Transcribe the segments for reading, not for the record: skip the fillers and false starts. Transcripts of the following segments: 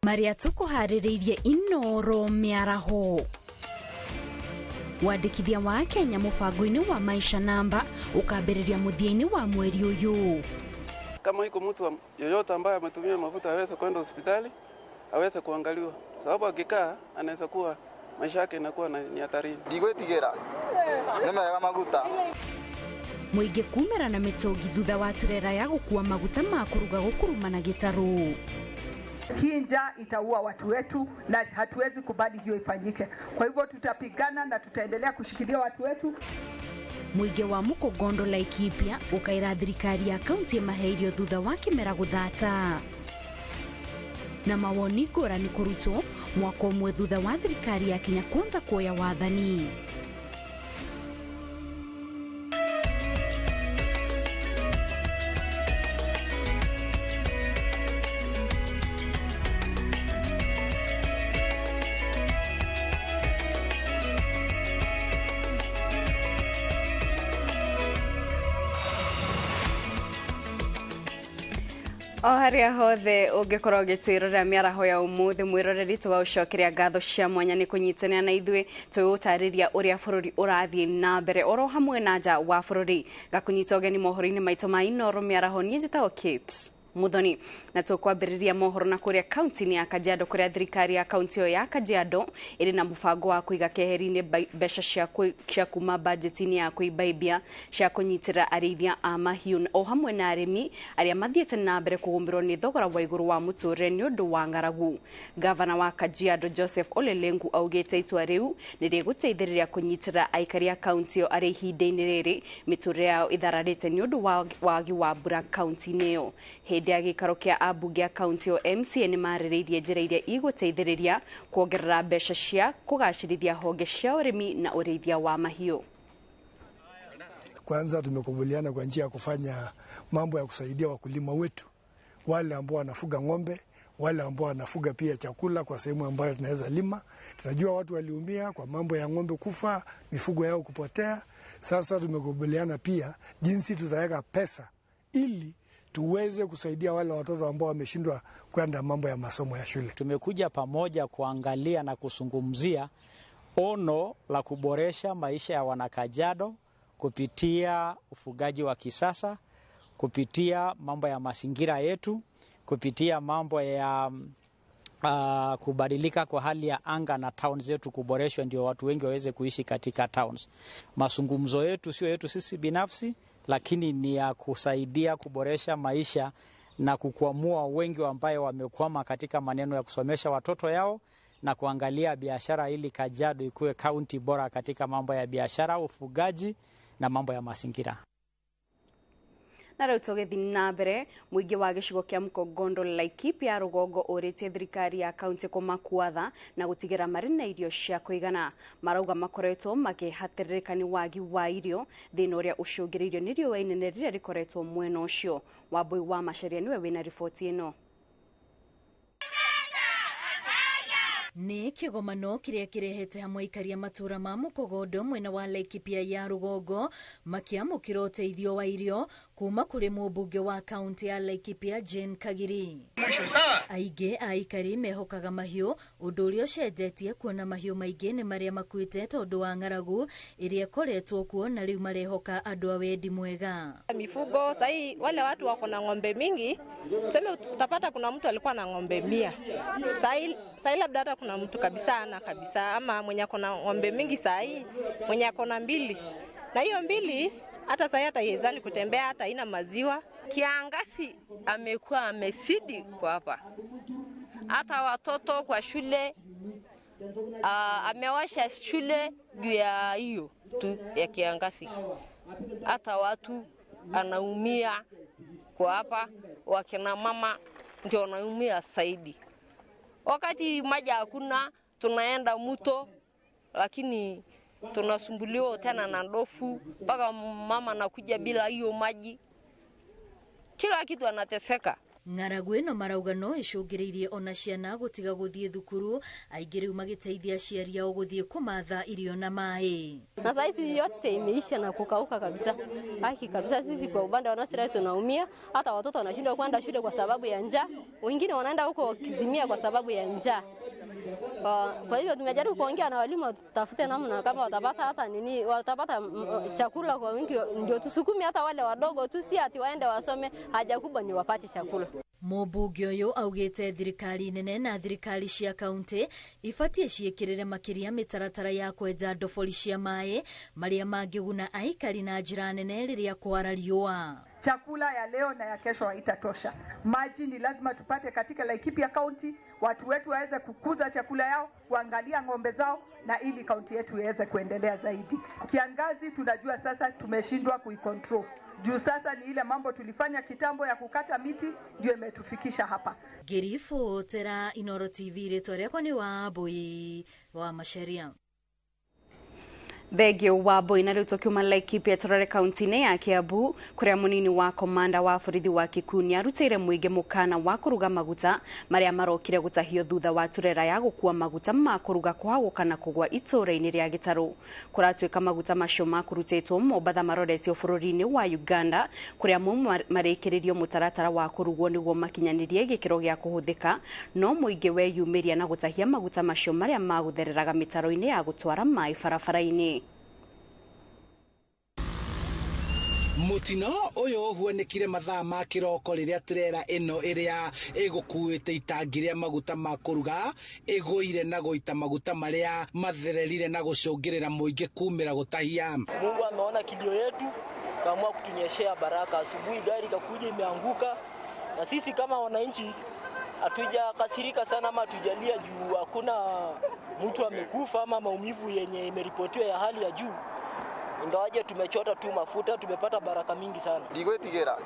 Maria tukuharĩrĩirie Inoro mĩaraho. Wandĩkithia wa Kenya mũbango-inĩ wa Maisha Namba ukambĩrĩria mũthia-inĩ wa mweri ũyũ. Kama iko mtu yoyote ambaye ametumia mafuta aweze kwenda hospitali, aweze kuangaliwa, sababu akikaa anaweza kuwa maisha yake inakuwa ni hatarini. Ndigwĩtigĩra nĩ mega maguta. Mũingĩ kumĩra na mĩtũngi thutha wa turera ya gũkua maguta ma kũruga gũkuruma gĩtarũ. Hii njaa itaua watu wetu na hatuwezi kubali hiyo ifanyike. Kwa hivyo tutapigana na tutaendelea kushikilia watu wetu. Mũingĩ wa Mũkũngondo Laikipia ũkaĩra thirikari ya kaunti ĩmahe irio thutha wa kĩmera gũthata. Na mawoni ngũrani kũrutwo mwaka ũmwe thutha wa thirikari ya Kenya Kwanza kuoya wathani. O harĩa hothe ũngĩkorwo ũgĩtwĩrorera mĩaraho ya ũmũthĩ, mwĩroreri tũgaũcokeria ngatho cia mwanya nĩ kũnyitanĩra na ithuĩ tũgũtarĩria ũrĩa bũrũri ũrathiĩ na mbere oro hamwe na nja wa bũrũri. Gakũnyita ũgeni mohoro-inĩ maitũ ma Inoro mĩaraho, niĩ njĩtagwo Kate Muthoni, na tũkwambĩrĩria mohoro na kũrĩa kaunti-inĩ ya Kajiado kũrĩa thirikari ya kaunti ĩyo ya Kajiado ĩrĩ na mũbango wa kũiga keheri-inĩ mbeca cia kuma bajeti-inĩ ya kũimbaibia cia kũnyitĩrĩra arĩithia a mahiũ o hamwe na arĩmi arĩa mathiĩte na mbere kũgũmĩrwo nĩ thogora wa igũrũ wa mũtũrĩre nĩ ũndũ wa ng'aragu. Gavana wa Kajiado Joseph Ole Lenku augĩte itua rĩu nĩ rĩgũteithĩrĩria kũnyitĩrĩra aikari a kaunti ĩyo arĩa ihinda-inĩ rĩrĩ mĩtũrĩre yao ĩthararĩte nĩ ũndũ wa wagi wa mbura kaunti-inĩ ĩyo. Hĩndĩ ya gĩikaro kĩa ambunge a kaunti ĩyo, MCA nĩ marĩrĩirie njĩra iria igũteithĩrĩria kuongerera mbeca cia kũgacĩrithia honge cia ũrĩmi na ũrĩithia wa mahiũ. Kwanza tumekubaliana kwa njia ya kufanya mambo ya kusaidia wakulima wetu, wale ambao wanafuga ng'ombe, wale ambao wanafuga pia chakula kwa sehemu ambayo tunaweza lima. Tunajua watu waliumia kwa mambo ya ng'ombe kufa, mifugo yao kupotea. Sasa tumekubaliana pia jinsi tutaweka pesa ili tuweze kusaidia wale watoto ambao wameshindwa kwenda mambo ya masomo ya shule. Tumekuja pamoja kuangalia na kuzungumzia ono la kuboresha maisha ya wanakajiado kupitia ufugaji wa kisasa, kupitia mambo ya mazingira yetu, kupitia mambo ya kubadilika kwa hali ya anga na towns zetu kuboreshwa ndio watu wengi waweze kuishi katika towns. Mazungumzo yetu sio yetu sisi binafsi, lakini ni ya kusaidia kuboresha maisha na kukwamua wengi ambao wamekwama katika maneno ya kusomesha watoto yao na kuangalia biashara ili Kajiado ikuwe county bora katika mambo ya biashara, ufugaji na mambo ya mazingira. Na rĩu tũgĩthiĩ na mbere, mũingĩ wa gĩcigo kĩa Mũkongondo Laikipia rũgongo ũrĩtie thirikari ya kaunti kũmakuatha na gũtigĩra marĩ na irio cia kũigana. Marauga makoretwo makĩhatĩrĩrĩka nĩ wagi wa irio, thĩna ũrĩa ũcũngĩrĩirio nĩ riũa inene rĩrĩa rĩkoretwo mwena ũcio. Wambui wa Macharia nĩwe wĩna riboti ĩno. Nĩ kĩgomano kĩrĩa kĩrehete hamwe aikari a matũra ma Mũkogondo mwena wa Laikipia ya rũgongo makĩamũkĩra ũteithio wa irio kuma kũrĩ mũmbunge wa kaunti ya Laikipia Jane Kagiri. Aingĩ a aikari mehokaga mahiũ, ũndũ ũrĩa ũcenjetie kuona mahiũ maingĩ nĩ marĩa makuĩte tondũ wa ng'aragu ĩrĩa ĩkoretwo kuo, na rĩu marehoka andũ a wendi mwega. Mifugo sahi wale watu wako na ng'ombe mingi, tuseme utapata kuna mtu alikuwa na ng'ombe 100. Sahi labda hata kuna mtu kabisa ana kabisa, ama mwenye ako na ng'ombe mingi sahi, mwenye ako na 2. Na hiyo 2 hata sahi hata yezani kutembea, hata haina maziwa. Kiangasi amekuwa amesidi kwa hapa. Hata watoto kwa shule amewasha shule juu ya hiyo tu ya kiangasi. Hata watu anaumia kwa hapa, wakina mama ndio wanaumia zaidi. Wakati maji hakuna tunaenda mto, lakini tunasumbuliwa tena na ndofu mpaka mama anakuja bila hiyo maji. Kila kitu anateseka. Ng'aragu ĩno marauga no ĩcũngĩrĩirie ona ciana gũtiga gũthiĩ thukuru, aingĩ rĩu magĩteithia aciari ao gũthiĩ kũmatha irio na maĩ. Na saa hizi yote imeisha na kukauka kabisa. Haki kabisa, sisi kwa upande wa nursery tunaumia, hata watoto wanashindwa kwenda shule kwa sababu ya njaa, wengine wanaenda huko wakizimia kwa sababu ya njaa. Kwa hivyo tumejaribu kuongea na walimu tutafute namna kama watapata hata nini, watapata chakula kwa wingi, ndio tusukume hata wale wadogo tu, si ati waende wasome, haja kubwa ni wapate chakula. Mũmbunge ũyũ augĩte thirikari nene na thirikari cia kaunti ibatiĩ ciĩkĩrĩre makĩria mĩtaratara ya kwenja ndobori cia maĩ marĩa mangĩguna aikari na njĩra nene rĩrĩa kwara riũa. Chakula ya leo na ya kesho haitatosha. Maji ni lazima tupate katika Laikipia County, watu wetu waweze kukuza chakula yao, kuangalia ng'ombe zao, na ili kaunti yetu iweze kuendelea zaidi. Kiangazi tunajua sasa tumeshindwa kuicontrol. Juu sasa ni ile mambo tulifanya kitambo ya kukata miti ndio imetufikisha hapa. Ngĩribotera Inooro TV rĩtwa rĩakwa nĩ Wambui wa Macharia. Thengio Wambui. Na rĩu tũkiuma Laikipia tũrore kaunti-inĩ ya Kiambu kũrĩa mũnini wa komanda wa borithi wa Kikuyu nĩarutĩire mũingĩ mũkana wa kũruga maguta marĩa marokire gũtahio thutha wa turera ya gũkua maguta ma kũruga kũhagũka na kũgwa itũũra-inĩ rĩa Gĩtarũ. Kũratuĩka maguta macio makũrutĩtwo Mombatha maroretio bũrũri-inĩ wa Uganda kũrĩa mo marĩkĩrĩrio mũtaratara wa kũrugwo nĩguo makinyanĩrie gĩkĩro gĩa kũhũthĩka, no mũingĩ weyumĩria na gũtahia maguta macio marĩa magũthereraga mĩtaro-inĩ ya gũtwara maĩ barabara-inĩ. Mutino uyu uhuanĩkire mathaa ma kĩroko rĩrĩa turera ĩno ĩrĩa ĩgũkuĩte itangi rĩa maguta ma kũruga ĩgũire na gũita maguta marĩa mathererire na gũcũngĩrĩra mũingĩ kumĩra gũtahia. Mungu ameona kilio yetu kaamua kutunyeshea baraka. Asubuhi gari kakuja imeanguka, na sisi kama wananchi hatujakasirika sana ama hatujalia juu hakuna mtu amekufa ama maumivu yenye imeripotiwa ya hali ya juu. Ingawaje tumechota tu mafuta, tumepata baraka mingi sana. Ndigwĩtigĩra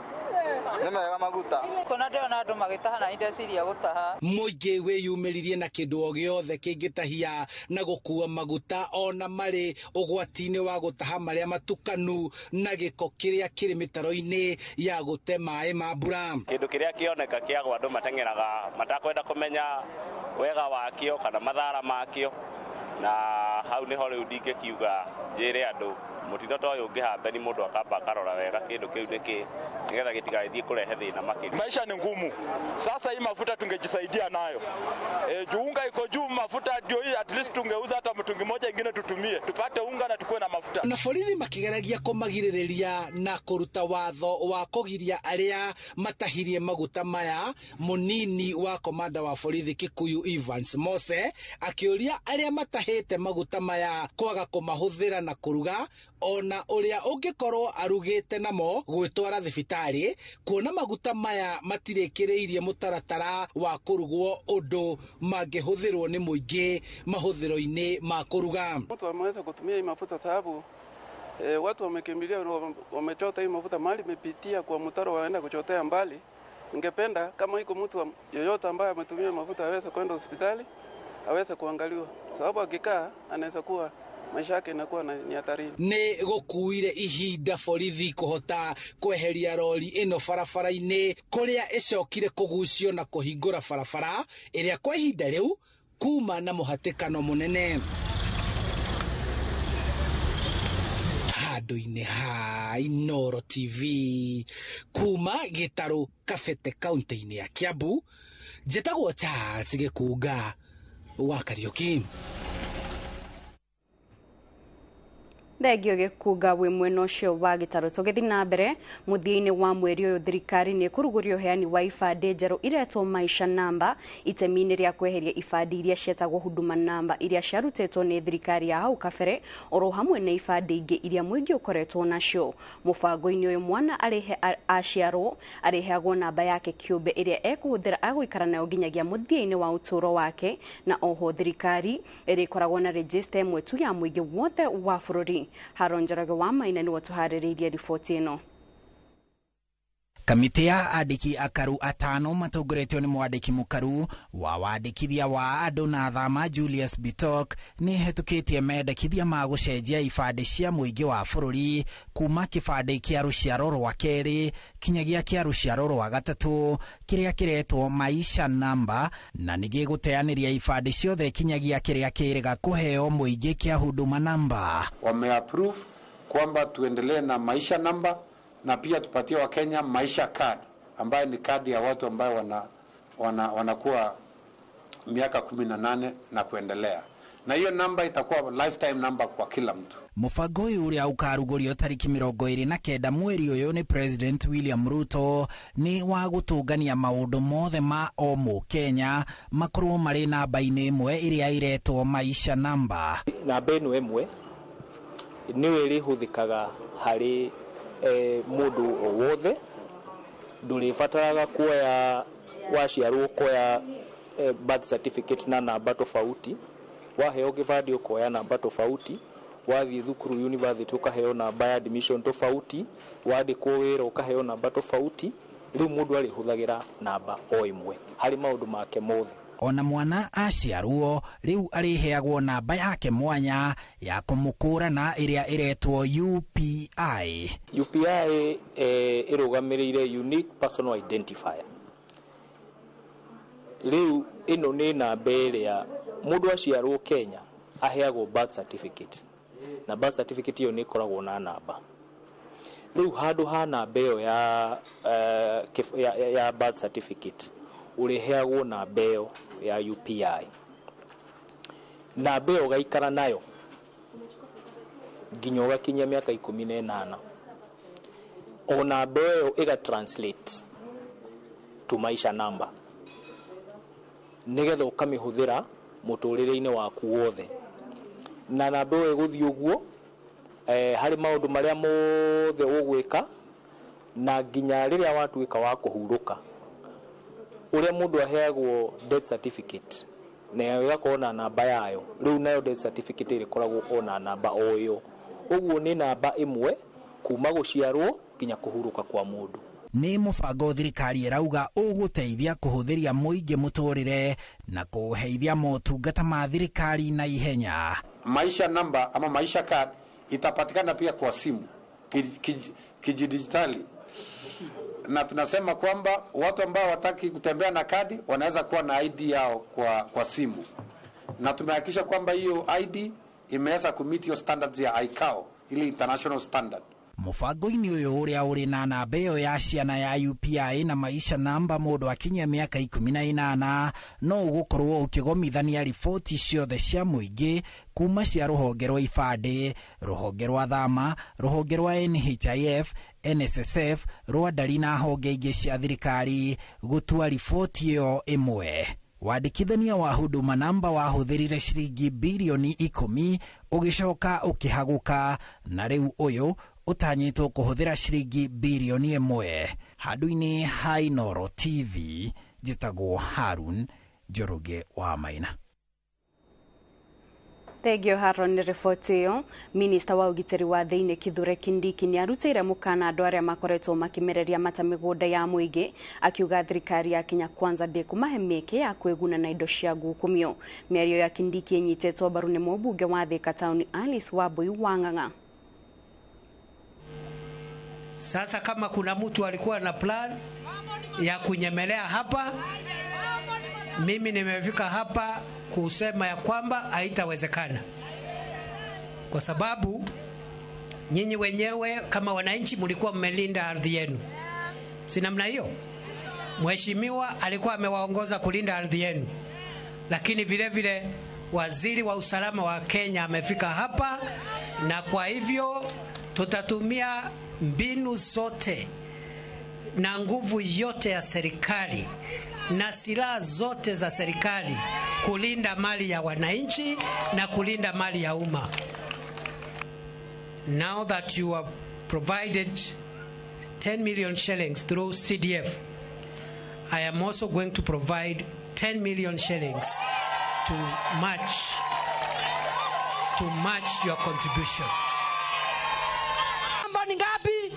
nĩ mega maguta. Kuna ndĩrona andũ magĩtaha na ndeciria gũtaha. Mũingĩ wĩyumĩririe na kĩndũ o gĩothe kĩngĩtahia na gũkua maguta ona marĩ ũgwati-inĩ wa gũtaha marĩa matukanu na gĩko kĩrĩa kĩrĩ mĩtaro-inĩ ya gũte maĩ ma mbura. Kĩndũ kĩrĩa kĩoneka kĩagwa andũ mateng'eraga matakwenda kũmenya wega wakĩo kana mathara makĩo, na hau nĩho rĩu ndingĩkiuga njĩre andũ mũtino ta ũyũ ũngĩhambeni mũndũ akamba akarora wega kĩndũ kĩu nĩkĩ nĩgetha gĩtigagĩthiĩ kũrehe thĩna makĩria. Maisha ni ngumu sasa, hii mafuta tungejisaidia nayo. Juu unga iko juu, mafuta ndio hii, at least tungeuza hata mtungi moja ingine tutumie tupate unga na tukue na mafuta. Na borithi makĩgeragia kũmagirĩrĩria na kũruta watho wa kũgiria arĩa matahirie maguta maya, mũnini wa komanda wa borithi Kikuyu Evans Mose akĩũria arĩa matahĩte maguta maya kwaga kũmahũthĩra na kũruga ona ũrĩa ũngĩkorwo arugĩte namo gwĩtwara thibitarĩ, kuona maguta maya matirĩkĩrĩirie mũtaratara wa kũrugwo ũndũ mangĩhũthĩrwo nĩ mũingĩ mahũthĩro-inĩ ma kũruga. Mtu ameweza kutumia hii mafuta sababu watu wamekimbilia, wamechota hii mafuta mali imepitia kwa mtaro, waenda kuchotea mbali. Ningependa kama iko mtu yoyote ambaye ametumia mafuta aweze kwenda hospitali, aweze kuangaliwa, sababu akikaa anaweza kuwa maisha yake inakuwa ni hatarini. Nĩ gũkuire ihinda borithi kũhota kweheria rori ĩno barabara-inĩ kũrĩa ĩcokire kũgucio na kũhingũra barabara ĩrĩa kwa ihinda rĩu kuma na mũhatĩkano mũnene. Handũ-inĩ ha Inooro TV kuma Gĩtarũ Kabete kaunti-inĩ ya Kiambu, njĩtagwo Charles Gĩkunga wa Kariũki. Thengio Gĩkunga wĩ mwena ũcio wa Gĩtarũ. Tũgĩthiĩ na mbere, mũthia-inĩ wa mweri ũyũ thirikari nĩ ĩkũrugũria ũheani wa ibandĩ njerũ iretwo Maisha Namba itemi-inĩ rĩa kweheria ibandĩ iria cietagwo Huduma Namba iria ciarutĩtwo nĩ thirikari ya hau kabere oro hamwe na ibandĩ ingĩ iria mũingĩ ũkoretwo nacio. Mũbango-inĩ ũyũ mwana aciarwo arĩheagwo namba yake kĩũmbe ĩrĩa ekũhũthĩra agũikara nayo nginyagia mũthia-inĩ wa ũtũũro wake, na oho thirikari ĩrĩkoragwo na rejista ĩmwe tu ya mũingĩ wothe wa bũrũri. Haron Njoroge wa Maina nĩwe tũharĩrĩirie riboti ĩno. Kamĩtĩ ya andĩki akaru atano matongoretio nĩ mwandĩki mũkaru wa wandĩkithia wa andũ na thama Julius Bitok nĩ ĩhetũkĩtie mendekithia ma gũcenjia ibandĩ cia mũingĩ wa bũrũri kuma kĩbandĩ kĩa rũciaro rwa kerĩ kinyagia kĩa rũciaro rwa gatatũ kĩrĩa kĩretwo Maisha Namba, na nĩ gĩgũteanĩria ibandĩ ciothe kinyagia kĩrĩa kĩrĩga kũheo mũingĩ kĩa Huduma Namba. Wameapprove kwamba tuendelee na Maisha Namba na pia tupatie Wakenya Maisha Card ambayo ni kadi ya watu ambayo wanakuwa miaka 18 na kuendelea, na hiyo namba itakuwa lifetime number kwa kila mtu. Mũbango ũyũ ũrĩa ũkarugũrio tarĩki 29 mweri ũyũ nĩ President William Ruto nĩ wa gũtũngania maũndũ mothe ma o mũkenya makorwo marĩ namba-inĩ ĩmwe ĩrĩa ĩretwo Maisha Namba. Namba ĩno ĩmwe nĩyo ĩrĩhũthĩkaga harĩ mũndũ o wothe, ndũrĩbataraga kuoya waciarwo kuoya birth certificate na namba tofauti, waheo gĩbandĩ ũkoya namba tofauti, wathiĩ thukuru university ũkaheo namba ya admission tofauti, wandĩkwo wĩra ũkaheo namba tofauti. Rĩu mũndũ arĩhũthagĩra namba o ĩmwe harĩ maũndũ make mothe. Ona mwana aciarwo rĩu arĩheagwo namba yake mwanya ya kũmũkũrana ĩrĩa ĩretwo UPI. UPI ĩrũgamĩrĩire Unique Personal Identifier. Rĩu ĩno nĩ namba ĩrĩa mũndũ aciarwo Kenya aheagwo birth certificate, na birth certificate ĩyo nĩ ĩkoragwo na namba. Rĩu handũ ha namba ĩyo ya birth certificate ũrĩheagwo namba ĩyo ya UPI. Namba ĩyo ũgaikara nayo nginya ũgakinyia mĩaka 18. O namba ĩyo ĩga translate to Maisha Namba nĩgetha ũkamĩhũthĩra mũtũrĩre-inĩ waku wothe. Na namba ĩyo ĩgũthiĩ ũguo harĩ maũndũ marĩa mothe ũgwĩka, na nginya rĩrĩa watuĩka wa kũhurũka ũrĩa mũndũ aheagwo death certificate na ĩgakorwo na namba yayo. Rĩu nayo death certificate ĩrĩkoragwo o na namba o ĩyo. Ũguo nĩ namba ĩmwe kuma gũciarwo nginya kũhurũka kwa mũndũ. Nĩ mũbango thirikari ĩrauga ũgũteithia kũhũthĩria mũingĩ mũtũrĩre na kũheithia motungata ma thirikari na ihenya. Maisha Namba ama Maisha Card itapatikana pia kwa simu kijidijitali, na tunasema kwamba watu ambao wataki kutembea na kadi wanaweza kuwa na ID yao kwa simu, na tumehakikisha kwamba hiyo ID imeweza kumeet hiyo standards ya ICAO, ile international standard. Mũbango-inĩ ũyũ ũrĩa ũrĩ na namba ĩyo ya ciana ya UPI na Maisha Namba mũndũ akinyia mĩaka 18 no ũgũkorwo ũkĩgomithania riboti ciothe cia mũingĩ kuma cia rũhonge rwa ibandĩ, rũhonge rwa thama, rũhonge rwa NHIF, NSSF, rwa ndari na honge ingĩ cia thirikari gũtua riboti ĩyo ĩmwe. Wandĩkithania wa Huduma Namba wahũthĩrire ciringi birioni 10 ũgĩcoka ũkĩhagũka, na rĩu ũyũ ũtanyĩtwo kũhũthĩra ciringi birioni 1. Handũ-inĩ ha Inooro TV njĩtagwo Harun Njoroge wa Maina. Thengio Haron nĩ riboti ĩyo. Minista wa ũgitĩri wa thĩinĩ Kithure Kindiki nĩ arutĩire mũkana andũ arĩa makoretwo makĩmereria mata mĩgũnda ya mũingĩ, akiuga thirikari ya Kenya Kwanza ndĩkũmahe mĩeke ya kwĩguna na indo cia ngukumio. Mĩario ya Kindiki ĩnyitĩtwo mbaru nĩ mũmbunge wa Thika Town Alice Wambui Wang'ang'a. Sasa kama kuna mtu alikuwa na plan ya kunyemelea hapa, mimi nimefika hapa kusema ya kwamba haitawezekana, kwa sababu nyinyi wenyewe kama wananchi mlikuwa mmelinda ardhi yenu, si namna hiyo? Mheshimiwa alikuwa amewaongoza kulinda ardhi yenu, lakini vile vile waziri wa usalama wa Kenya amefika hapa, na kwa hivyo tutatumia mbinu zote na nguvu yote ya serikali na silaha zote za serikali kulinda mali ya wananchi na kulinda mali ya umma. Now that you have provided 10 million shillings through CDF, I am also going to provide 10 million shillings to match your contribution. Mambo ni ngapi?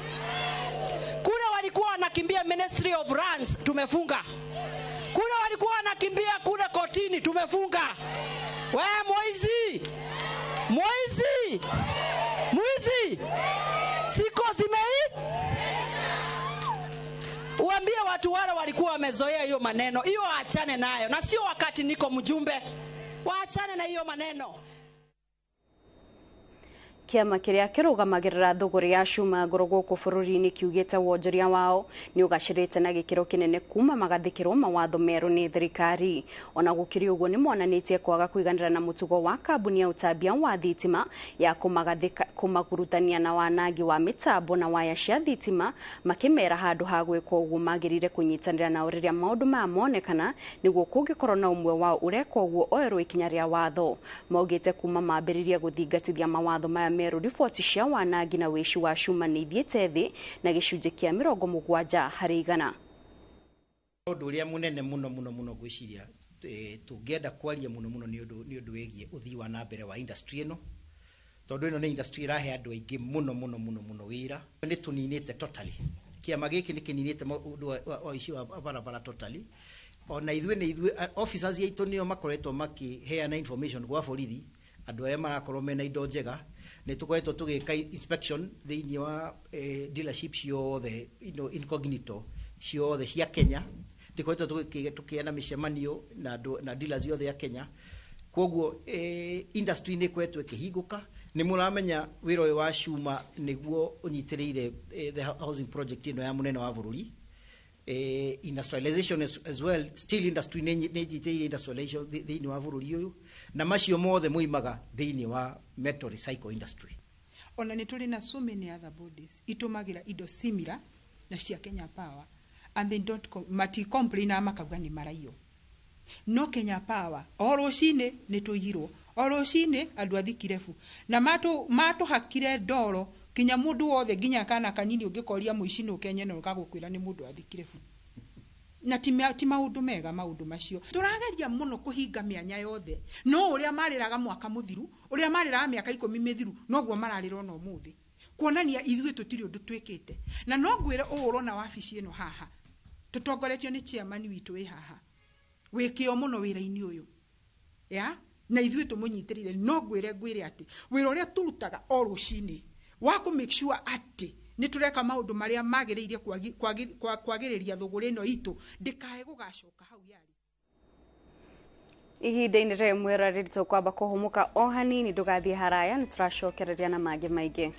Kule walikuwa wanakimbia Ministry of Lands tumefunga. Kule walikuwa wanakimbia kule kotini tumefunga. We Moizi, Moizi, Mwizi, siko zimei. Uambie watu wale walikuwa wamezoea hiyo maneno, hiyo waachane nayo, na sio wakati niko mjumbe, waachane na hiyo maneno. Kĩama kĩrĩa kĩrũgamagĩrĩra thũgũrĩ ya cuma ngũrũ gũkũ bũrũri-inĩ kiugĩte wonjoria wao nĩ ũgacĩrĩte na gĩkĩro kĩnene kuma magathĩkĩrwo mawatho merũ nĩ thirikari. Ona gũkĩrĩ ũguo nĩ monanĩtie kwaga kũiganĩra na mũtugo wa kambuni ya ũtambia wa thitima ya kũmagurutania na wanangi wa mĩtambo na waya cia thitima, makĩmera handũ ha gwĩka ũguo magĩrĩire kũnyitanĩra nao rĩrĩa maũndũ maya monekana nĩguo kũngĩkorwo na ũmwe wao ũreka ũguo oerwo ikinya rĩa watho. Maugĩte kuma mambĩrĩria gũthingatithia mawatho maya meru riboti cia wanangi na wĩici wa cuma nĩ ithiĩte thĩ na gĩcunjĩ kĩa 70 harĩ igana. Ũndũ ũrĩa mũnene mũno mũno mũno ngwĩciria tũngĩenda kwaria mũno mũno nĩ ũndũ wĩgiĩ ũthii wa na mbere wa industry ĩno, tondũ ĩno nĩ industry ĩrahe andũ aingĩ mũno mũno mũno mũno wĩra. Nĩ tũninĩte totally, kĩama gĩkĩ nĩ kĩninĩte ũndũ wa ũici wa barabara totally. Ona ithuĩ nĩ ithuĩ officers aitũ nĩo makoretwo makĩheana information gwa borithi andũ arĩa marakorwo mena indo njega. Nĩ tũkoretwo tũgĩka inspection thĩinĩ wa dealership ciothe, incognito ciothe cia Kenya. Tũkoretwo tũkĩana mĩcemanio na dealers yothe ya Kenya. Koguo industry nĩ ĩkoretwo ĩkĩhingũka. Nĩ mũramenya wĩra ũyũ wa cuma nĩguo ũnyitĩrĩire the housing project ĩno ya mũnene wa bũrũri. Industrialization as well, steel industry nĩ ĩnyitĩrĩire industrialization thĩinĩ wa bũrũri ũyũ, na macio mothe moimaga thĩinĩ wa metal recycle industry. Ona nĩ tũrĩ na so many other bodies itũmagĩra indo similar na cia Kenya Power, and they don't mati complain na makauga nĩ maraiyo. No Kenya Power o rũcinĩ nĩ tũiyirwo, o rũcinĩ andũ a Thikirebu na matũhakire ndoro kinya mũndũ wothe nginya kana kanini ũngĩkoria mũici nũ Kenya no gagũkwĩra nĩ mũndũ wa Thikirebu. Na ti maũndũ mega maũndũ macio. Tũrageria mũno kũhinga mĩanya yothe, no ũrĩa marĩraga mwaka mũthiru, ũrĩa marĩraga mĩaka 10 mĩthiru, noguo mararĩra ona ũmũthĩ, kuonania ithuĩ tũtirĩ ũndũ twĩkĩte. Na no ngwĩre ũũ ũrona wabici ĩno haha tũtongoretio nĩ chairman witũ wĩ haha, wĩ kĩo mũno wĩra-inĩ ũyũ ya na ithuĩ tũmũnyitĩrĩire. No ngwĩre atĩ wĩra ũrĩa tũrutaga o rũcinĩ wa kũ make sure atĩ nĩ tũreka maũndũ marĩa magĩrĩire kwagĩrĩria thũgũrĩ ĩno itũ ndĩkae gũgacoka hau yarĩ. Ihinda-inĩ rĩrĩ mwĩroreri tũkwamba kũhũmũka o hanini, ndũgathiĩ haraya, nĩ tũracokereria na mangĩ maingĩ.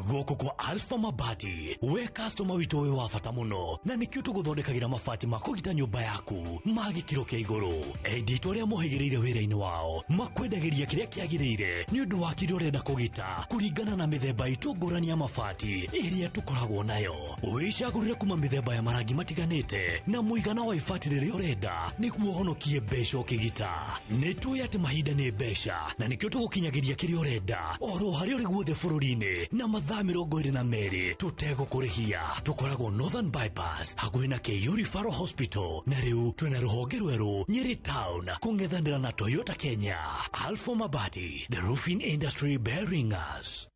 Gũkũ kwa Alpha Mabati, we customer witũ wĩ wa bata mũno, na nĩkĩo tũgũthondekagĩra mabati ma kũgita nyũmba yaku ma gĩkĩro kĩa igũrũ. Endia aitũ arĩa mohĩgĩrĩire wĩra-inĩ wao makwendagĩria kĩrĩa kĩagĩrĩire nĩ ũndũ wa kĩrĩa ũrenda kũgita kũringana na mĩthemba itũ ngũrani ya mabati ĩrĩa tũkoragwo nayo. Wĩcagũrĩre kuma mĩthemba ya marangi matiganĩte na mũigana wa ibati rĩrĩa ũrenda nĩguo ũhonokie mbeca ũkĩgita. Nĩ tũĩ atĩ mahinda nĩ mbeca, na nĩkĩo tũgũkinyagĩria kĩrĩa ũrenda oro harĩa ũrĩ guothe bũrũri-inĩ na mathaa 22 tũtegũkũrĩhia. Tũkoragwo Northern Bypass hakuhĩ na KU Referral Hospital, na rĩu twĩna rũhonge rwerũ Nyeri Town kũng'ethanĩra na Toyota Kenya. Alpha Mabati, the roofing industry bearing us.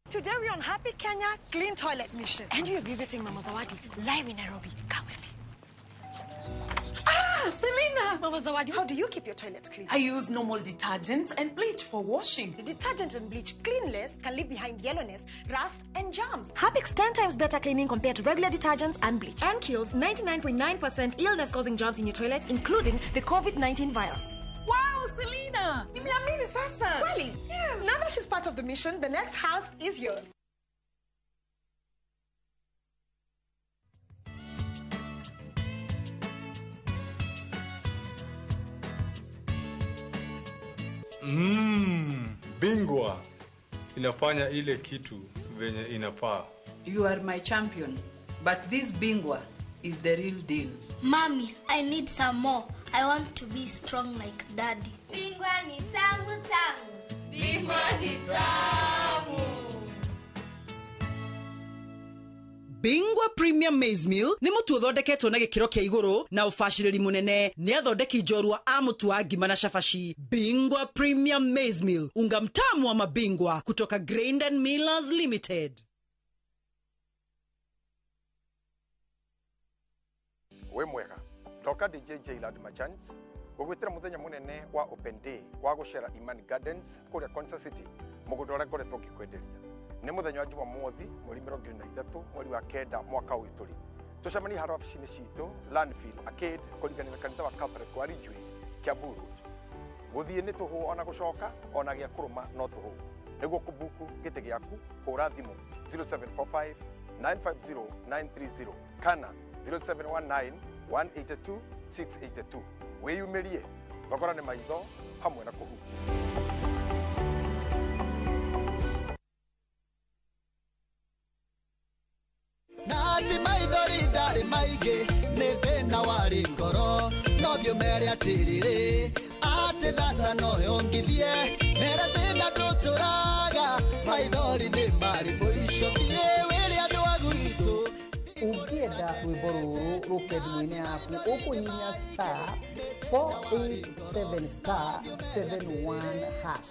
Today we're on Happy Kenya Clean Toilet Mission, and we're visiting Mama Zawadi live in Nairobi. Come with me. Ah, Selina! Mama Zawadi, how do you keep your toilet clean? I use normal detergent and bleach for washing. The detergent and bleach cleanless can leave behind yellowness, rust, and germs. Harpic's 10 times better cleaning compared to regular detergents and bleach, and kills 99.9% illness-causing germs in your toilet, including the COVID-19 virus. Wow, Selina! Nimeamini sasa! Really? Yes! Now that she's part of the mission, the next house is yours. Bingwa inafanya ile kitu venye inafaa. You are my champion, but this Bingwa is the real deal. Mommy, I need some more. I want to be strong like Daddy. Bingwa ni tamu tamu. Bingwa ni tamu. Bingwa Premium Maize Meal nĩ mũtu ũthondeketwo na gĩkĩro kĩa igũrũ na ũbacĩrĩri mũnene nĩ athondeki njorua a mũtu wa ngima na cabaci. Bingwa Premium Maize Meal, unga mtamu wa mabingwa kutoka Grain and Millers Limited. Wĩ mwega ndoka DJ Jailad Machans gũgwĩtĩra mũthenya mũnene wa Open Day wa gũcera Imani Gardens kũrĩa Konza City, mũgũnda ũrĩa ngoretwo ngĩkwenderia. Nĩ mũthenya wa Jumamothi mweri 23 mweri wa 9 mwaka ũyũ tũrĩ. Tũcemanie harĩa wabici-inĩ citũ Landfill Arcade kũringana na kanitha wa Catholic wa Ridgeways, Kiambu Road. Gũthiĩ nĩ tũhũ ona gũcoka ona gĩa kũrũma no tũhũ. Nĩguo kũbuku gĩtĩ gĩaku hũra thimũ 0745 950 930 kana 0719 182 682. Wĩyumĩrie, thogora nĩ maitho hamwe na kũhukia. Nati maithori ndarĩ maingĩ nĩ thĩna warĩ ngoro no thiĩ ũmere atĩrĩrĩ atĩ thata no yongithie mere thĩna ndũtũraga maithori nĩ marĩ mũico thiĩ wĩre andũ a gwitũ. Ũngĩenda rwĩmbo rũrũ rũke thimũ-inĩ yaku ũkũhihinya star 487 star 71 hash.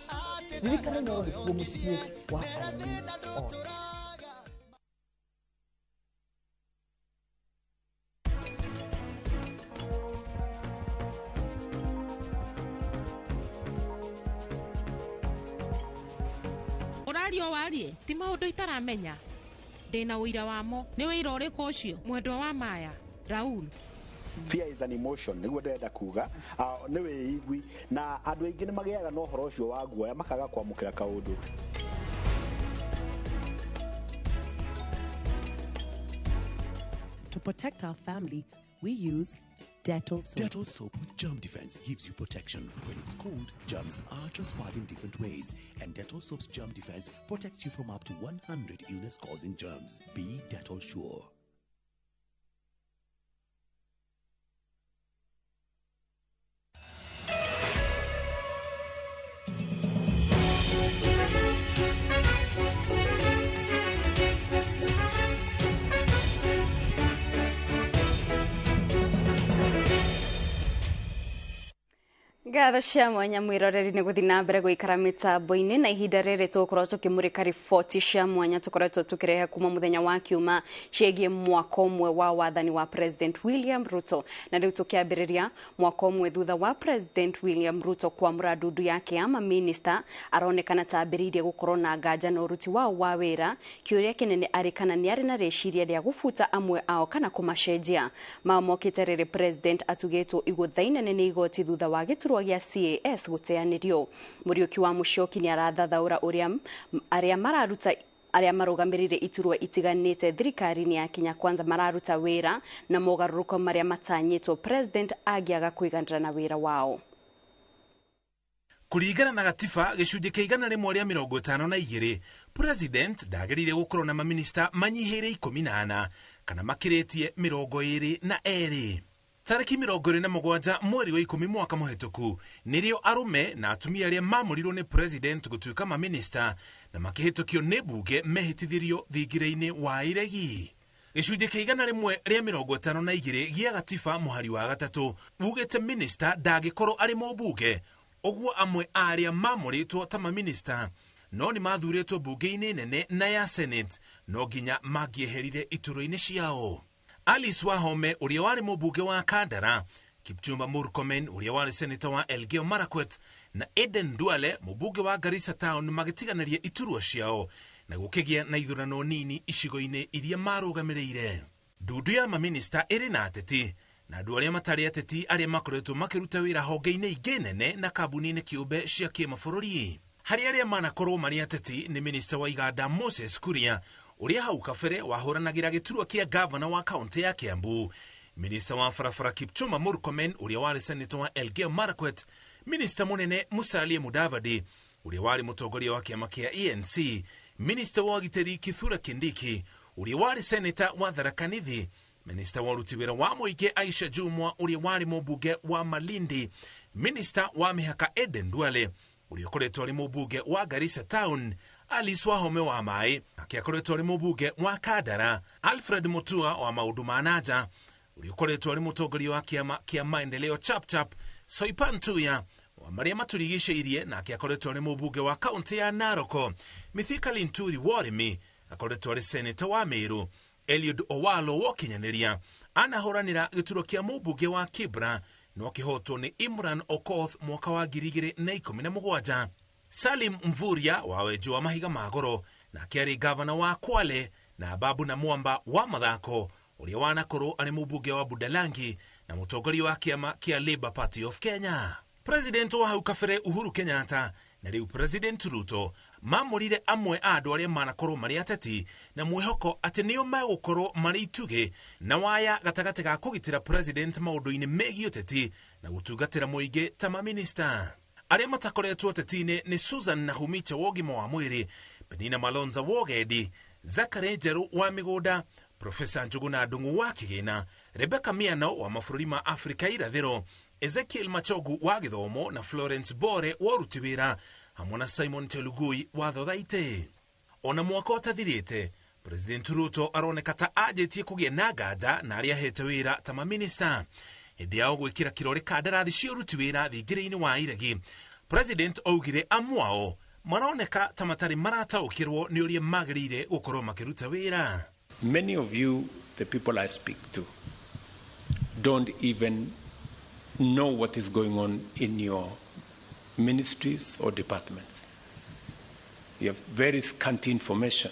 Ririkana Inooro nĩkuo mũciĩ wa aini othe. Ũraria warie ti maũndũ itaramenya ndĩna ũira wamo. Nĩ wĩira ũrĩkũ ũcio mwendwa wa Maya Raul? Fear is an emotion nĩguo ndĩrenda kuga nĩ wĩigui na andũ aingĩ nĩ magĩaga na ũhoro ũcio wa guoya makaga kwamũkĩra kaũndũ. To protect our family, we use Dettol soap. Dettol soap with germ defense gives you protection. When it's cold, germs are transferred in different ways, and Dettol soap's germ defense protects you from up to 100 illness-causing germs. Be Dettol sure. Ngatho cia mwanya mwiroreri nĩ gũthiĩ na mbere gũikara mĩtambo-inĩ na ihinda rĩrĩ tũgũkorwo tũkĩmũrĩka riboti cia mwanya tũkoretwo tũkĩrehe kuma mũthenya wa kiuma ciĩgiĩ mwaka ũmwe wa wathani wa President William Ruto. Na rĩu tũkĩambĩrĩria mwaka ũmwe thutha wa President William Ruto kwamũra ndundu yake ya maminista, aronekana ta ambĩrĩirie gũkorwo na nganja na ũruti wao wa wĩra. Kĩũria kĩnene arĩ kana nĩ arĩ na rĩciria rĩa gũbuta amwe ao kana kũmacenjia. Mao mokĩte rĩrĩ President atugĩtwo igũtha inene nĩ igoti thutha wa gĩturwa gĩa CAS gũteanĩrio. Mũriũki wa Mũcioki nĩ arathathaũra ũrĩa arĩa mararuta arĩa marũgamĩrĩire iturwa itiganĩte thirikari-inĩ ya Kenya Kwanza mararuta wĩra na mogarũrũko marĩa matanyĩtwo President angĩaga kũiganĩra na wĩra wao. Kũringana na gatiba gĩcunjĩ kĩa 152, President ndagĩrĩire gũkorwo na maminista manyihĩire 14 kana makĩrĩtie 22. Tarĩki 27 mweri wa 10 mwaka mũhĩtũku nĩrĩo arũme na atumia arĩa mamũrirwo nĩ President gũtuĩka maminista na makĩhĩtũkio nĩ mbunge mehĩtithirio thingira-inĩ wa iregi. Gĩcunjĩ kĩa 152 gĩa gatiba mũhari wa 3 ugĩte minista ndangĩkorwo arĩ mũmbunge, ũguo amwe a arĩa mamũrĩtwo ta maminista no nĩ mathurĩtwo mbunge-inĩ nene na ya Senate no nginya mangĩeherire iturwa-inĩ ciao. Alice Wahome ũrĩa warĩ mũmbunge wa Kandara, Kipchumba Murkomen ũrĩa warĩ seneta wa Elgeyo Marakwet na Eden Duale mũmbunge wa Garissa Town magĩtiganĩria iturwa ciao na gũkĩgĩa na ithurano nini icigo-inĩ iria marũgamĩrĩire. Ndundu ya maminista ĩrĩ na ateti na andũ arĩa matarĩ ateti arĩa makoretwo makĩruta wĩra honge-inĩ ingĩ nene na kambuni-inĩ kĩũmbe cia kĩmabũrũri. Harĩ arĩa manakorwo marĩ ateti nĩ minista wa iganda Moses Kuria ũrĩa hau kabere wahũranagĩra gĩturwa kĩa gavana wa kaunti ya Kiambu, minista wa barabara Kipchumba Murkomen ũrĩa warĩ seneta wa Elgeyo Marakwet, minista mũnene Musalia Mudavadi ũrĩa warĩ mũtongoria wa kĩama kĩa ANC, minista wa ũgitĩri Kithure Kindiki ũrĩa warĩ seneta wa Tharaka Nithi, minista wa ũruti wĩra wa mũingĩ Aisha Jumwa ũrĩa warĩ mũmbunge wa Malindi, minista wa mĩhaka Eden Duale ũrĩa ũkoretwo arĩ mũmbunge wa Garissa Town, Alice Wahome wa maĩ nake akoretwo arĩ mũmbunge wa Kandara, Alfred Mutua wa maũndũ ma nanja ũrĩa ũkoretwo arĩ mũtongoria wa kĩama kĩa Maendeleo Chapchap, Soipan Tuya wa marĩa matũrigicĩirie nake akoretwo arĩ mũmbunge wa kaũntĩ ya Narok, Mithika Linturi wa ũrĩmi akoretwo arĩ seneta wa Meru, Eliud Owalo wa ũkinyanĩria anahũranĩra gĩturwa kĩa mũmbunge wa Kibra no kĩhotwo nĩ Imran Okoth mwaka wa 2017, Salim Mvurya wa wenji wa mahiga ma goro nake arĩ gavana wa Kwale, na Babu na Mwamba wa mathako ũrĩa wanakorwo arĩ mũmbunge wa Budalangi na mũtongoria wa kĩama kĩa Labour Party of Kenya. President wa hau kabere Uhuru Kenyatta na rĩu President Ruto mamũrire amwe a andũ arĩa manakorwo marĩ ateti na mwĩhoko atĩ nĩo megũkorwo marĩ itugĩ na waya gatagatĩ ga kũgitĩra president maũndũ-inĩ megiĩ ũteti na gũtungatĩra mũingĩ ta maminista. Arĩa matakoretwo ũteti-inĩ nĩ Susan Nahumicha wa ũgima wa mwĩrĩ, Penina Malonza wa ũgendi, Zachary Njeru wa mĩgũnda, Profesa Njuguna Ndung'u wa kĩgĩna, Rebecca Miano wa mabũrũri ma Afrika irathĩro, Ezekiel Machogu wa gĩthomo na Florence Bore wa ũruti wĩra hamwe na Simon Chelugui wa thothaitĩ. Ona mwaka ũtathirĩte, President Ruto aroneka ta anjĩtie kũgĩa na nganja na arĩa ahete wĩra ta maminista. Hĩndĩ yao gwĩkĩra kĩrore kandarathi cia ũruti wĩra thingira-inĩ wa iregi, President augire amwe ao maroneka ta matarĩ marataũkĩrwo nĩ ũrĩa magĩrĩire gũkorwo makĩruta wĩra. Many of you, the people I speak to, don't even know what is going on in your ministries or departments. You have very scanty information.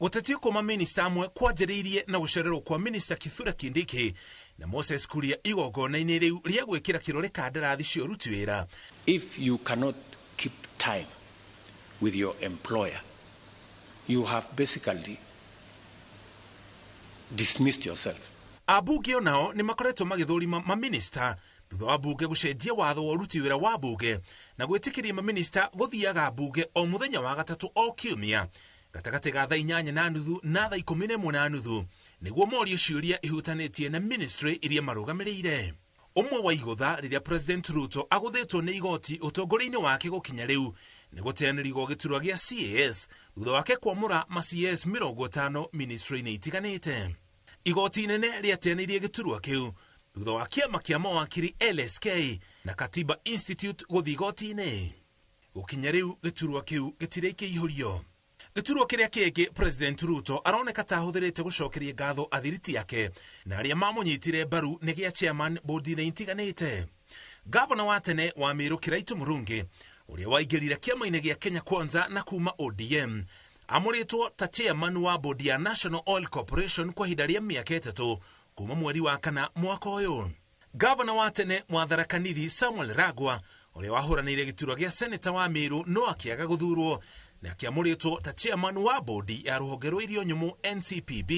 Gũtetio kwa maminista amwe kwanjĩrĩirie na gũcererwo kwa minista Kithure Kindiki na Moses Kuria igongona-inĩ rĩu rĩa gwĩkĩra kĩrore kandarathi cia ũruti wĩra. If you cannot keep time with your employer, you have basically dismissed yourself. Ambunge onao nĩ makoretwo magĩthũrima maminista thutha wa bunge gũcenjia watho wa ũruti wĩra wa bunge na gwĩtĩkĩria maminista gũthiaga bunge o mũthenya wa gatatũ o kiumia gatagatĩ ga thaa 8:30 na thaa 11:30 nĩguo morio ciũria ihutanĩtie na ministry iria marũgamĩrĩire. Ũmwe wa igũtha rĩrĩa President Ruto agũthĩtwo nĩ igoti ũtongoria-inĩ wake gũkinya rĩu nĩ gũteanĩrio gĩturwa gĩa CAS thutha wake kwamũra ma CAS 50 ministry-inĩ itiganĩte. Igoti inene rĩateanĩirie gĩturwa kĩu thutha wa kĩama kĩa mawakiri LSK na Katiba Institute gũthiĩ igoti-inĩ. Gũkinya rĩu gĩturwa kĩu gĩtirĩ kĩihũrio. Gĩturwa kĩrĩa kĩngĩ President Ruto aroneka ta ahũthĩrĩte gũcokeria ngatho athiriti ake na arĩa mamũnyitire mbaru nĩ gĩa chairman bodi-inĩ itiganĩte. Gavana wa tene wa Meru Kiraitu Murungi ũrĩa waingĩrire kĩama-inĩ gĩa Kenya Kwanza na kuma ODM amũrĩtwo ta chairman wa bodi ya National Oil Corporation kwa ihinda rĩa mĩaka 3 kuma mweri wa 4 mwaka ũyũ. Gavana wa tene wa Tharaka Nithi Samuel Ragwa ũrĩa wahũranĩire gĩturwa gĩa seneta wa Meru no akĩaga gũthurwo na akĩamũrĩtwo ta chairman wa bodi ya rũhonge rwa irio nyũmũ NCPB.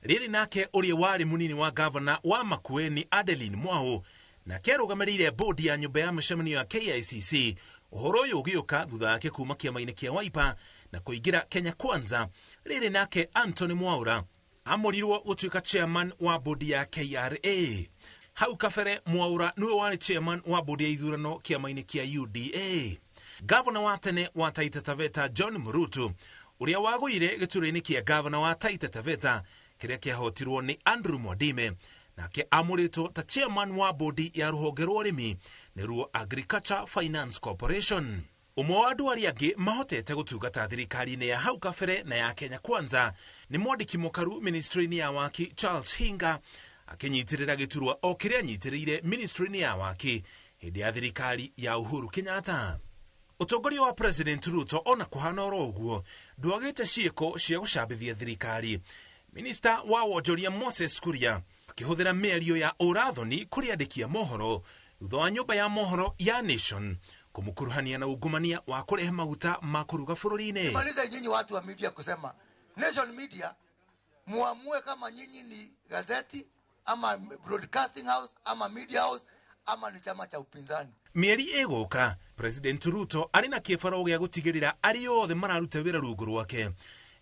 Rĩrĩ nake ũrĩa warĩ mũnini wa gavana wa Makueni Adeline Mwau na akĩarũgamĩrĩire bodi ya nyũmba ya mĩcemanio ya KICC. Ũhoro ũyũ ũgĩũka thutha wake kuma kĩama-inĩ kĩa Wiper na kũingĩra Kenya Kwanza. Rĩrĩ nake Anthony Mwaura amũrirwo gũtuĩka chairman wa bodi ya KRA. Hau kabere Mwaura nĩwe warĩ chairman wa bodi ya ithurano kĩama-inĩ kĩa UDA. Gavana wa tene wa Taita Taveta John Murutu ũrĩa wagũire gĩturwa-inĩ kĩa gavana wa Taita Taveta kĩrĩa kĩahotirwo nĩ Andrew Mwadime nake amũrĩtwo ta chairman wa bodi ya rũhonge rwa ũrĩmi nĩruo Agriculture Finance Corporation. Ũmwe wa andũ arĩa angĩ mahotete gũtungata thirikari-inĩ ya hau kabere na ya Kenya Kwanza nĩ mwandĩki mũkaru ministry-inĩ ya waki Charles Hinga akĩnyitĩrĩra gĩturwa o kĩrĩa anyitĩrĩire ministry-inĩ ya waki hĩndĩ ya thirikari ya Uhuru Kenyatta. Ũtongoria wa President Ruto ona kũhana oro ũguo ndwagĩte ciĩko cia gũcambithia thirikari. Minista wa wonjoria Moses Kuria akĩhũthĩra mĩario ya ũrathoni kũrĩ andĩki a mohoro thutha wa nyũmba ya mohoro ya Nation kũmũkuruhania na ungumania wa kũrehe maguta ma kũruga bũrũri-inĩ. Maliza nyinyi watu wa media kusema Nation Media muamue kama nyinyi ni gazeti ama broadcasting house ama media house ama ni chama cha upinzani. Mĩeri ĩgũka President Ruto arĩ na kĩbaro gĩa gũtigĩrĩra arĩa othe mararuta wĩra rungu rwake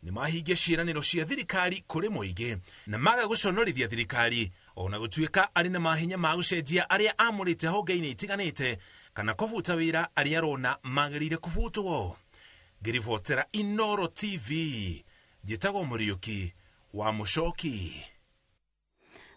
nĩ mahingia ciĩranĩro cia thirikari kũrĩ mũingĩ na maga gũconorithia thirikari ona gũtuĩka arĩ na mahinya ma gũcenjia arĩa amũrĩte honge-inĩ itiganĩte kana kũbuta wĩra arĩa arona magĩrĩire kũbutwo. Ngĩribotera Inoro TV, njĩtagwo Mũriũki wa Mũcoki.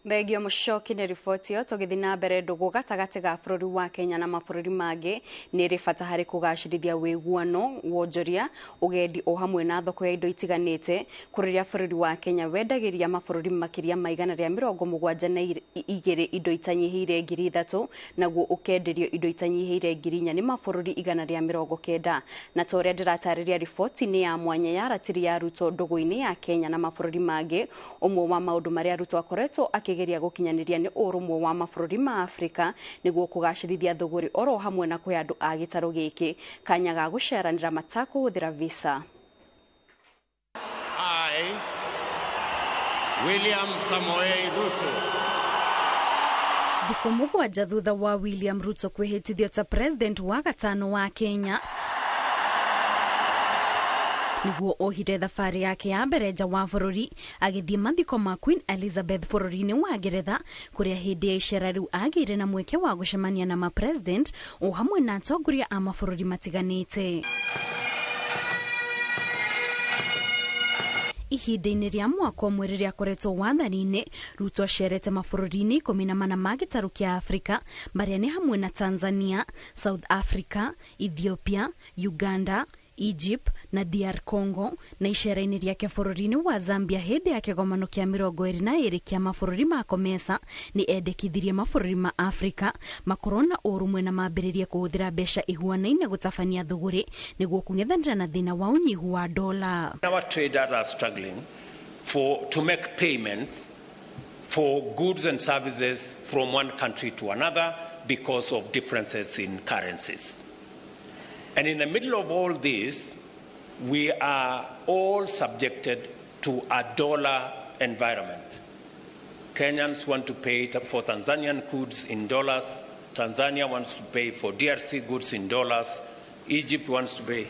Thengio Mũcoki nĩ riboti ĩyo. Tũgĩthiĩ na mbere, ndũgũ gatagatĩ ga bũrũri wa Kenya na mabũrũri mangĩ nĩ ĩrĩ bata harĩ kũgacĩrithia wĩguano, wonjoria, ũgendi o hamwe na thoko ya indo itiganĩte, kũrĩa bũrũri wa Kenya wendagĩria mabũrũri makĩria ma 172 indo itanyihĩire 3,000, naguo ũkenderio indo itanyihĩire 4,000 nĩ mabũrũri 190. Na ta ũrĩa ndĩratarĩria riboti-inĩ ya mwanya ya ratiri ya Ruto ndũgũ-inĩ ya Kenya na mabũrũri mangĩ, ũmwe wa maũndũ marĩa Ruto akoretwo akĩgeria gũkinyanĩria nĩ ũrũmwe wa mabũrũri ma Afrika nĩguo kũgacĩrithia thũgũrĩ oro hamwe na kũhe andũ a gĩtarũ gĩkĩ kanya ga gũceranĩra matakũhũthĩra visa. I, William Samoei Ruto, Thikũ 7 thutha wa William Ruto kwĩhĩtithio ta president wa gatano wa Kenya, nĩguo ohire thabarĩ yake ya mbere nja wa bũrũri agĩthiĩ mathiko ma Queen Elizabeth bũrũri-inĩ wa Ngeretha, kũrĩa hĩndĩ ya icera rĩu agĩire na mweke wa gũcemania na mapresident o hamwe na atongoria a mabũrũri matiganĩte. Ihinda-inĩ rĩa mwaka ũmwe rĩrĩa akoretwo wathani-inĩ, Ruto acerete mabũrũri-inĩ 14 ma gĩtarũ kĩa Afrika, marĩa nĩ hamwe na Tanzania, South Africa, Ethiopia, Uganda, Egypt na DR Congo, na icera-inĩ rĩake bũrũri-inĩ wa Zambia hĩndĩ ya kĩgomano kĩa 22 kĩa mabũrũri ma COMESA nĩ endekithirie mabũrũri ma Afrika makorwo na ũrũmwe na mambĩrĩrie kũhũthĩra mbeca ihuanaine gũtabania thũgũrĩ nĩguo kũng'ethanĩra na thĩna wa ũnyihu wa dola. Our traders are struggling to make payments for goods and services from one country to another because of differences in currencies. And in the middle of all this, we are all subjected to a dollar environment. Kenyans want to pay for Tanzanian goods in dollars. Tanzania wants to pay for DRC goods in dollars. Egypt wants to pay.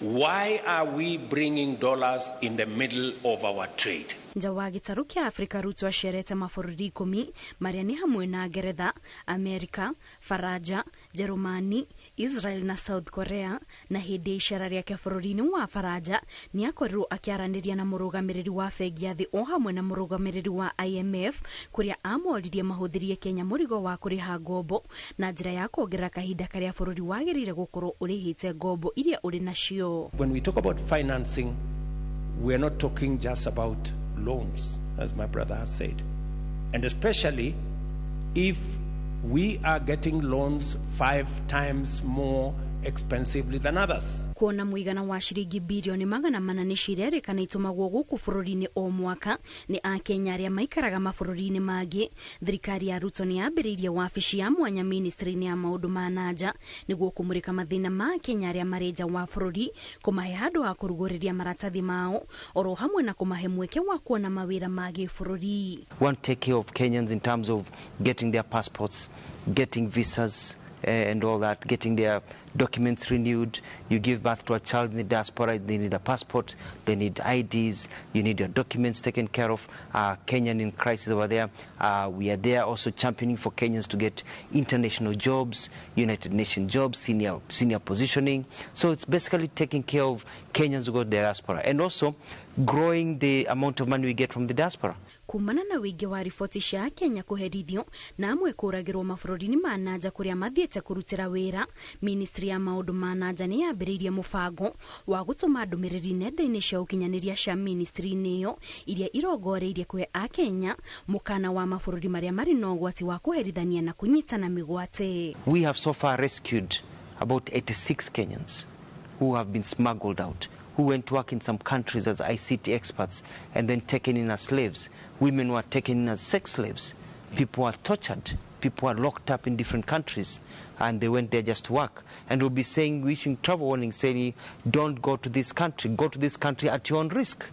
Why are we bringing dollars in the middle of our trade? Nja wa gĩtarũ kĩa Afrika, Ruto acerete mabũrũri 10 marĩa nĩ hamwe na Ngeretha, Amerika, Faranja, Jerumani, Israel na South Korea. Na hĩndĩ ya icera rĩake bũrũri-inĩ wa Faranja nĩ akorirwo akĩaranĩria na mũrũgamĩrĩri wa bengi ya thĩ o hamwe na mũrũgamĩrĩri wa IMF, kũrĩa amoririe mahũthĩrie Kenya mũrigo wa kũrĩha ngombo na njĩra ya kuongerera kahinda karĩa bũrũri wagĩrĩire gũkorwo ũrĩhĩte ngombo iria ũrĩ nacio. When we talk about financing, we are not talking just about loans, as my brother has said. And especially if we are getting loans 5 times more expensively than others. Kuona mũigana wa ciringi birioni 400 nĩ cirerĩkana itũmagwo gũkũ bũrũri-inĩ o mwaka nĩ Akenya arĩa maikaraga mabũrũri-inĩ mangĩ, thirikari ya Ruto nĩ yambĩrĩirie wabici ya mwanya ministry-inĩ ya maũndũ ma nanja nĩguo kũmũrĩka mathĩna ma Akenya arĩa marĩ nja wa bũrũri, kũmahe handũ ha kũrugũrĩria maratathi mao oro hamwe na kũmahe mweke wa kuona mawĩra ma gĩbũrũri. Want to take care of Kenyans in terms of getting their passports, getting visas, and all that, getting their documents renewed. You give birth to a child in the diaspora, they need a passport, they need IDs, you need your documents taken care of. Kenyan in crisis over there. We are there also championing for Kenyans to get international jobs, United Nations jobs, senior positioning. So it's basically taking care of Kenyans who go to the diaspora and also growing the amount of money we get from the diaspora. Kumana na wĩingĩ wa riboti cia Kenya kũherithio na amwe kũragĩrwo mabũrũri-inĩ ma nanja kũrĩa mathiĩte kũrutĩra wĩra, ministry ya maũndũ ma nanja nĩ yambĩrĩirie mũbango wa gũtũma ndũmĩrĩri nenda-inĩ cia ũkinyanĩria cia ministry-inĩ ĩyo iria irongoreirie kũhe Akenya mũkana wa mabũrũri marĩa marĩ na ũgwati wa kũherithania na kũnyitana mĩgwate. We have so far rescued about 86 Kenyans who have been smuggled out, who went to work in some countries as ICT experts and then taken in as slaves. Women were taken in as sex slaves. People were tortured. People were locked up in different countries and they went there just to work. And we'll be saying, wishing travel warning, saying, don't go to this country. Go to this country at your own risk.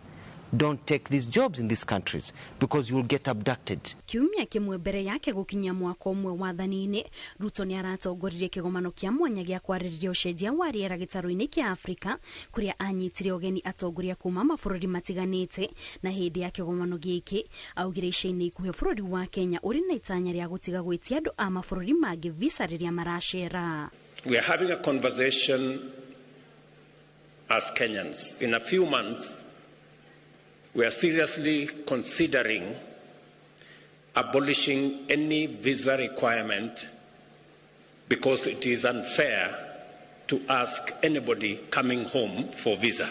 Don't take these jobs in these countries because you'll get abducted. Kiumia kĩmwe mbere yake gũkinyia mwaka ũmwe wathani-inĩ, Ruto nĩ aratongoririe kĩgomano kĩa mwanya gĩa kwarĩrĩria ũcenjia wa rĩera gĩtarũ-inĩ kĩa Afrika, kũrĩa anyitire ũgeni atongoria kuma mabũrũri matiganĩte. Na hĩndĩ ya kĩgomano gĩkĩ augire ica-inĩ ikuhĩ bũrũri wa Kenya ũrĩ na itanya rĩa gũtiga gwĩtia andũ a mabũrũri mangĩ visa rĩrĩa maracera. We are having a conversation as Kenyans. In a few months, we are seriously considering abolishing any visa requirement because it is unfair to ask anybody coming home for visa.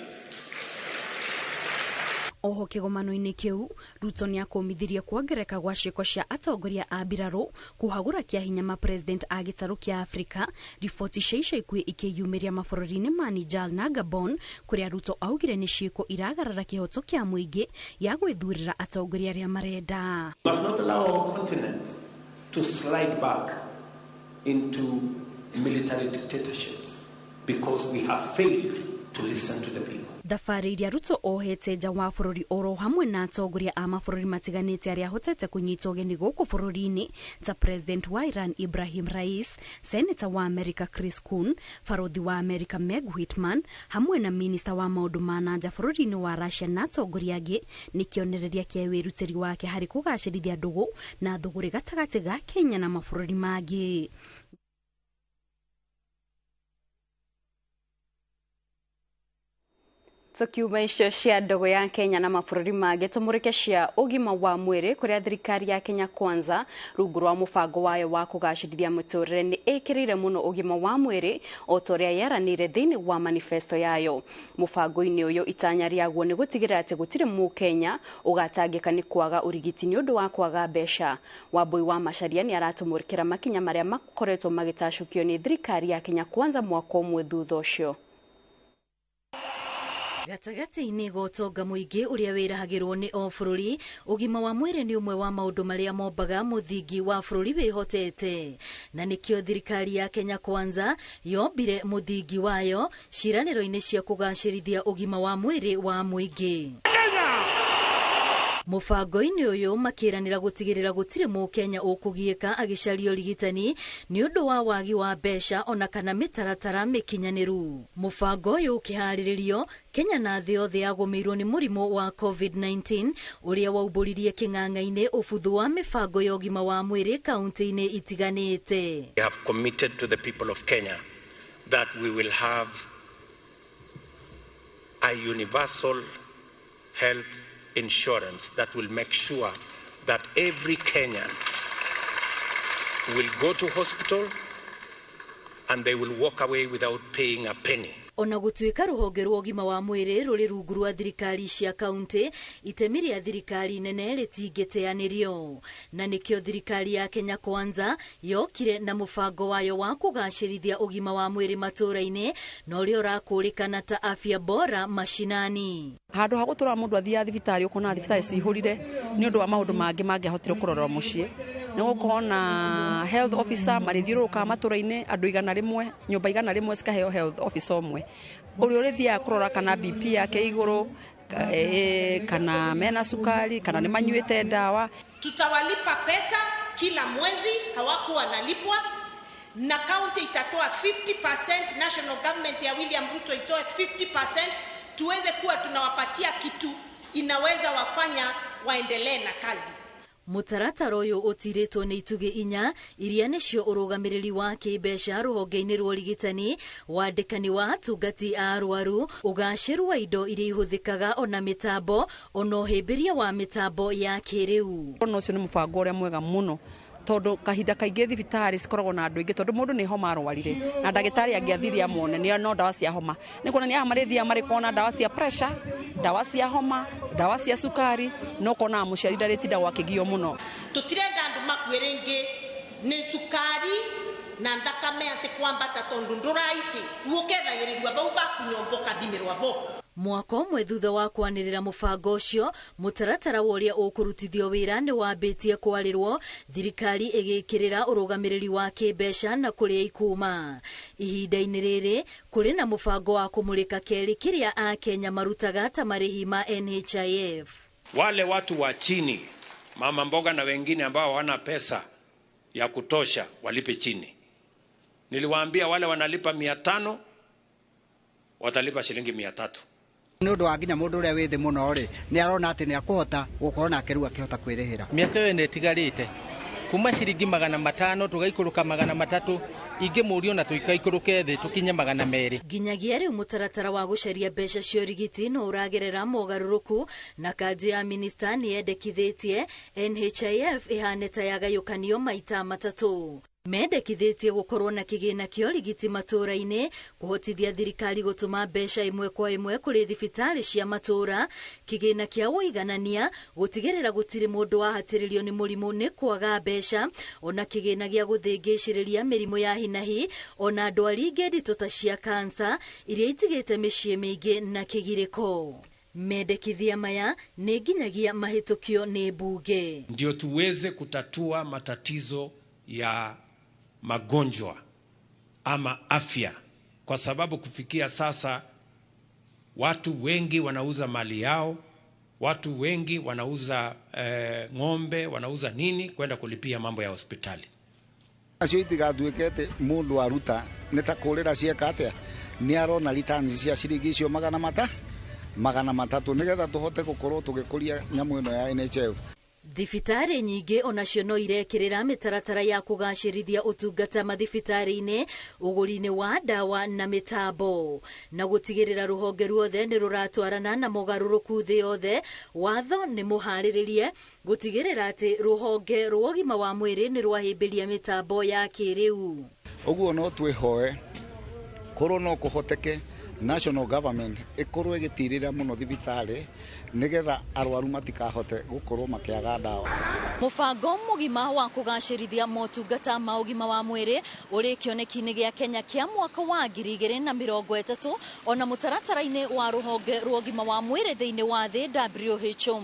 Oho kigomano-inĩ kĩu Ruto nĩakũmithirie kuongereka gwa ciĩko cia atongoria a mbirarũ kũhagũra kĩa hinya ma president a gĩtarũ kĩa Afrika, riboti cia ica ikuhĩ ikĩyumĩria mabũrũri-inĩ ma Niger na Gabon kũrĩa Ruto augire nĩ ciĩko iragarara kĩhoto kĩa mũingĩ gĩa gwĩthurĩra atongoria arĩa marenda. We must not allow our continent to slide back into military dictatorships because we have failed to listen to the people. Thabarĩ iria Ruto ohete nja wa bũrũri oro hamwe na atongoria a mabũrũri matiganĩte arĩa ahotete kũnyita ũgeni gũkũ bũrũri-inĩ ta President wa Iran Ibrahim Rais, Senator wa America Chris Coons, Barothi wa America Meg Whitman hamwe na Minister wa maũndũ ma na nja bũrũri-inĩ wa Russia na atongoria angĩ nĩ kĩonereria kĩa wĩrutĩri wake harĩ kũgacĩrithia ndũgũ na thũgũrĩ gatagatĩ ga Kenya na mabũrũri mangĩ. Tukiuma icio cia ndogo ya Kenya na mabũrũri mangĩ tũmũrĩke cia ũgima wa mwĩrĩ kũrĩa thirikari ya Kenya Kwanza rungu rwa mũbango wayo wa kũgacĩrithia mũtũrĩre nĩ ĩkĩrĩire mũno ũgima wa mwĩrĩ o ta ũrĩa yeranĩire thĩinĩ wa manifesto yayo. Mũbango-inĩ ũyũ itanya rĩaguo nĩ gũtigĩrĩra atĩ gũtirĩ mũkenya ũgatangĩka nĩ kwaga ũrigiti nĩ ũndũ wa kwaga mbeca. Wambui wa Macharia nĩ aratũmũrĩkĩra makinya marĩa makoretwo magĩtacũkio nĩ thirikari ya Kenya Kwanza mwaka ũmwe thutha ũcio. Gatagatĩ-inĩ ga ũtonga mũingĩ ũrĩa wĩrahagĩrwo nĩ o bũrũri, ũgima wa mwĩrĩ nĩ ũmwe wa maũndũ marĩa mombaga mũthingi wa bũrũri wĩhotete, na nĩkĩo thirikari ya Kenya Kwanza yombire mũthingi wayo ciĩranĩro-inĩ cia kũgacĩrithia ũgima wa mwĩrĩ wa mũingĩ. Mũbango-inĩ ũyũ makĩranĩra gũtigĩrĩra gũtirĩ mũkenya ũkũgiĩka agĩcaria ũrigitani nĩ ũndũ wa wagi wa mbeca ona kana mĩtaratara mĩkinyanĩru. Mũbango ũyũ ũkĩharĩrĩrio, Kenya na thĩ yothe yagũmĩirwo nĩ mũrimũ wa COVID-19 ũrĩa waumbũririe kĩng'ang'a-inĩ ũbuthu wa mĩbango ya ũgima wa mwĩrĩ kaunti-inĩ itiganĩte. We have committed to the people of Kenya that we will have a universal health insurance that will make sure that every Kenyan will go to hospital and they will walk away without paying a penny. Ona gũtuĩka rũhonge rwa ũgima wa mwĩrĩ rũrĩ rungu rwa thirikari cia kaunti, itemi rĩa thirikari nene rĩtingĩteanĩrio, na nĩkĩo thirikari ya Kenya Kwanza yokire na mũbango wayo wa kũgacĩrithia ũgima wa mwĩrĩ matũũra-inĩ na ũrĩa ũrakũrĩkana ta Afya Bora Mashinani. Handũ ha gũtũra mũndũ athiaga thibitarĩ ũkona thibitarĩ cihũrire nĩ ũndũ wa maũndũ mangĩ mangĩahotire kũrorwo mũciĩ, nĩ gũkorwo na health officer marĩthiũrũrũkaga matũũra-inĩ andũ 100, nyũmba 100 cikaheo health officer ũmwe ũrĩa ũrĩthiaga kũrora kana BP yake igũrũ, kana mena sukari, kana nĩ manyuĩte ndawa. Tutawalipa pesa kila mwezi, hawakuwa wanalipwa, na county itatoa 50%, national government ya William Ruto itoe 50%, tuweze kuwa tunawapatia kitu inaweza wafanya waendelee na kazi. Mũtaratara ũyũ ũtirĩtwo nĩ itugĩ inya iria nĩcio ũrũgamĩrĩri wa kĩmbeca rũhonge-inĩ rwa ũrigitani, wandĩkani wa atungati a arwaru, ũgacĩru wa indo iria ihũthĩkaga ona mĩtambo, ona ũhĩmbĩria wa mĩtambo ya kĩrĩu. Ona ũcio nĩ mũbango ũrĩa mwega mũno tondũ kahinda kaingĩ thibitarĩ cikoragwo na andũ aingĩ tondũ mũndũ nĩ homa arwarire na ndagĩtarĩ angĩathire amuone nĩ no ndawa cia homa, nĩ kuonania aya marĩthiaga marĩ kuona ndawa cia pressure, ndawa cia homa, ndawa cia sukari, no kona mũciari ndarĩtindagwo akĩgio mũno. Tũtirenda andũ makue rĩngĩ nĩ sukari na thakame atĩ kwambata tondũ ndũraici ũkethagĩrĩrua bau bakunyombo kathimirwa bo. Mwaka ũmwe thutha wa kwanĩrĩra mũbango ũcio, mũtaratara wa ũrĩa ũkũrutithio wĩra nĩ wambĩtie kwarĩrwo, thirikari ĩgĩkĩrĩra ũrũgamĩrĩri wa kĩmbeca na kũrĩa ikuma. Ihinda-inĩ rĩrĩ kũrĩ na mũbango wa kũmũrĩka kerĩ kĩrĩa akenya marutaga ta marĩhi ma NHIF. Wale watu wa chini, mama mboga na wengine ambao hawana pesa ya kutosha walipe chini. Niliwaambia wale wanalipa 500 watalipa shilingi 300. Nĩ ũndũ wa nginya mũndũ ũrĩa wĩ thĩ mũno rĩ, nĩ arona atĩ nĩ akũhota gũkorwo nake rĩu akĩhota kwĩrĩhĩra. Mĩaka ĩyo ĩna ĩtigarĩte kuma ciringi 500 tũgaikũrũka 300 Ingĩmũria ona tũikaikũrũke thĩ tũkinye 200. Nginyagia rĩu mũtaratara wa gũcaria mbeca cia ũrigiti no ũragerera mogarũrũku na kanjũ ya minista nĩ yendekithĩtie NHIF ĩhane ta yagayũkanio maita matatũ. Mendekithĩtie gũkorwo na kĩgĩna kĩa ũrigiti matũũra-inĩ, kũhotithia thirikari gũtũma mbeca ĩmwe kwa ĩmwe kũrĩ thibitarĩ cia matũũra, kĩgĩna kĩa ũiganania, gũtigĩrĩra gũtirĩ mũndũ wahatĩrĩrio nĩ mũrimũ nĩ kwaga mbeca, ona kĩgĩna gĩa gũthĩngĩcĩrĩria mĩrimũ ya hinahi, ona ndwari ingĩ nditũ ta cia kansa iria itigĩte mĩciĩ mĩingĩ na kĩgirĩko. Mendekithia maya nĩ nginyagia mahĩtũkio nĩ mbunge. Ndio tuweze kutatua matatizo ya magonjwa ama afya, kwa sababu kufikia sasa watu wengi wanauza mali yao, watu wengi wanauza ng'ombe, wanauza nini kwenda kulipia mambo ya hospitali. Acio itigatuĩke atĩ mũndũ aruta nĩ ta kũrĩra cieka atĩa, nĩ arona returns cia ciringi icio 300 nĩgetha tũhote gũkorwo tũgĩkũria nyamũ ĩno ya NHIF. Thibitarĩ nyingĩ onacio no irekĩrĩra mĩtaratara ya kũgacĩrithia ũtungata mathibitarĩ-inĩ, ũgũri-inĩ wa ndawa na mĩtambo, na gũtigĩrĩra rũhonge ruothe nĩ rũratwarana na mogarũrũku thĩ yothe. Watho nĩ mũharĩrĩrie gũtigĩrĩra atĩ rũhonge rwa ũgima wa mwĩrĩ nĩ rwahĩmbĩria mĩtambo ya kĩrĩu. Ũguo no twĩhoe korwo no kũhoteke national government ikorwo ĩgĩtirĩra mũno thibitarĩ nĩgetha arwaru matikahote gũkorwo makĩaga ndawa. Mũbango mũgima wa kũgacĩrithia motungata ma ũgima wa mwĩrĩ ũrĩ kĩoneki-inĩ gĩa Kenya kĩa mwaka wa 2030 ona mũtaratara-inĩ wa rũhonge rwa ũgima wa mwĩrĩ thĩinĩ wa thĩ WHO.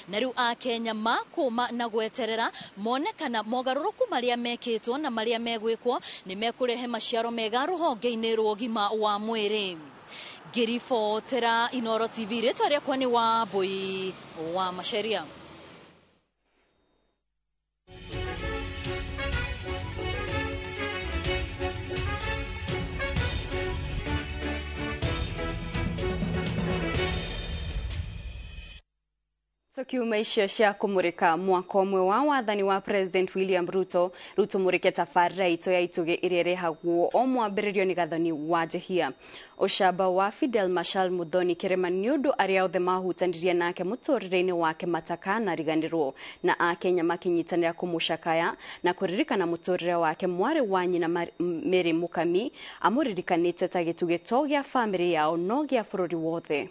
Na rĩu akenya makũma na gweterera mone kana mogarũrũku marĩa mekĩtwo na marĩa megwĩkwo nĩ mekũrehe maciaro mega rũhonge-inĩ rwa ũgima wa mwĩrĩ. Ngĩribotera Inooro TV, rĩtwa rĩakwa nĩ Wambui wa Macharia. Tukiuma icio cia kumurika mwaka ũmwe wa wathani wa President William Ruto rutumurike tabarĩra itũ ya itugĩ ĩrĩa ĩrehagwo o mwambĩrĩrio nĩ Gathoni wa Njehia. Ũcamba wa Fidel Marshal Muthoni Kĩrĩma nĩ ũndũ arĩa othe mahutanirie nake mũtũrĩre-inĩ wake matakanariganĩrwo, na akenya makĩnyitanĩra kũmũcakaya na kũririkana mũtũrĩre wake. Mwarĩ wa nyina Mary Mukami amũririkanĩte ta gĩtugĩ to gĩa bamĩrĩ yao no gĩa bũrũri wothe.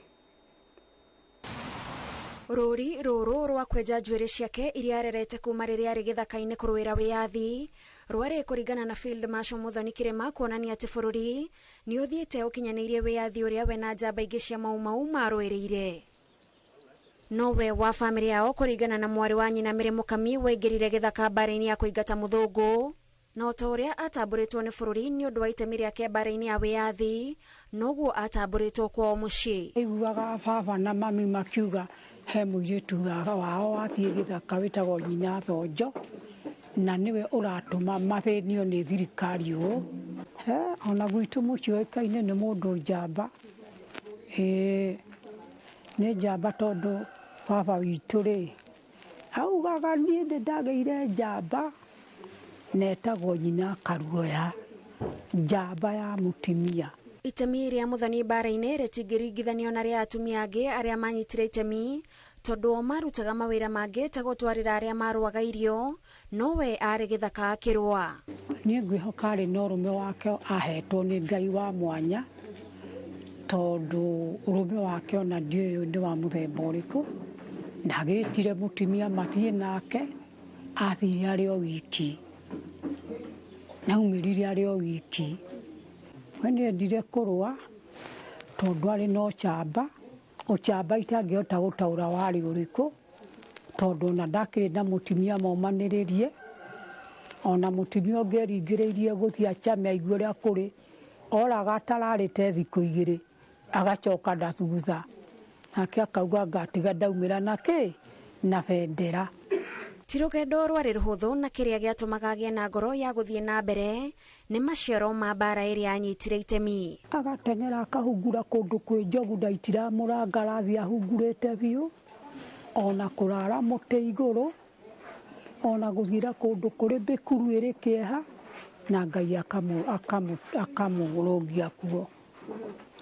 Rũri rũrũ rwa kwenja njuĩrĩ ciake iria arerete kuma rĩrĩa arĩ gĩthaka-inĩ kũrũĩra wĩyathi rwarĩ kũringana na Field Marshal Muthoni Kĩrĩma kuonania atĩ bũrũri nĩ ũthiĩte ũkinyanĩirie wĩyathi ũrĩa we na njamba ingĩ cia Mau Mau marũĩrĩire. Nowe wa bamĩrĩ yao kũringana na mwarĩ wa nyina Mary Mukami waingĩrire gĩthaka mbara-inĩ ya kũingata mũthũngũ, na ta ũrĩa atambũrĩtwo nĩ bũrũri nĩ ũndũ wa itemi rĩake mbara-inĩ ya wĩyathi noguo atambũrĩtwo kwao mũciĩ. Aiguaga baba na mami makiuga he mũirĩtu wao wathiĩ gĩthaka wĩtagwo Nyina Thonjo na nĩwe ũratũma mathĩnio nĩ thirikari ũũ. Ona gwitũ mũciĩ ũĩkaine nĩ mũndũ njamba. Nĩ njamba tondũ baba witũ rĩ augaga niĩ nĩ ndagĩire njamba na etagwo Nyina Karuoya, njamba ya mũtumia. Itemi rĩa Muthoni mbara-inĩ rĩtingĩringithanio na rĩa atumia angĩ arĩa manyitire itemi tondũ o marutaga mawĩra mangĩ ta gũtwarĩra arĩa marũaga irio, nowe arĩ gĩthaka akĩrũa. Niĩ ngwĩhoka arĩ na ũrũme wake ahetwo nĩ Ngai wa mwanya, tondũ ũrũme wake ona ndiũĩ nĩ wa mũthemba ũrĩkũ. Ndagĩtire mũtumia mathiĩ nake, athire arĩ o wiki, naumĩrire arĩ o wiki. We nĩendire kũrũa tondũ arĩ na ũcamba, ũcamba itangĩhota gũtaũra warĩ ũrĩkũ, tondũ ona ndakĩrĩ na mũtumia momanĩrĩrie, ona mũtumia ũngĩ eringĩrĩirie gũthiĩ achame aigue ũrĩa kũrĩ, oraga atararĩte thikũ igĩrĩ agacoka na thutha, nake akauga ngatiga ndaumĩra na kĩ na bendera. Ti rũgendo rwarĩ rũhũthũ na kĩrĩa gĩatũmaga agĩe na ngoro ya gũthiĩ na mbere nĩ maciaro ma mbara ĩrĩa anyitire itemi. Agateng'era akahungura kũndũ kwĩ njogu na itiramũranga arathiĩ ahungurĩte biũ, ona kũrara mũtĩ igũrũ, ona gũthira kũndũ kũrĩ mĩkuru ĩrĩ kĩeha, Na Ngai akamũrũngia kuo.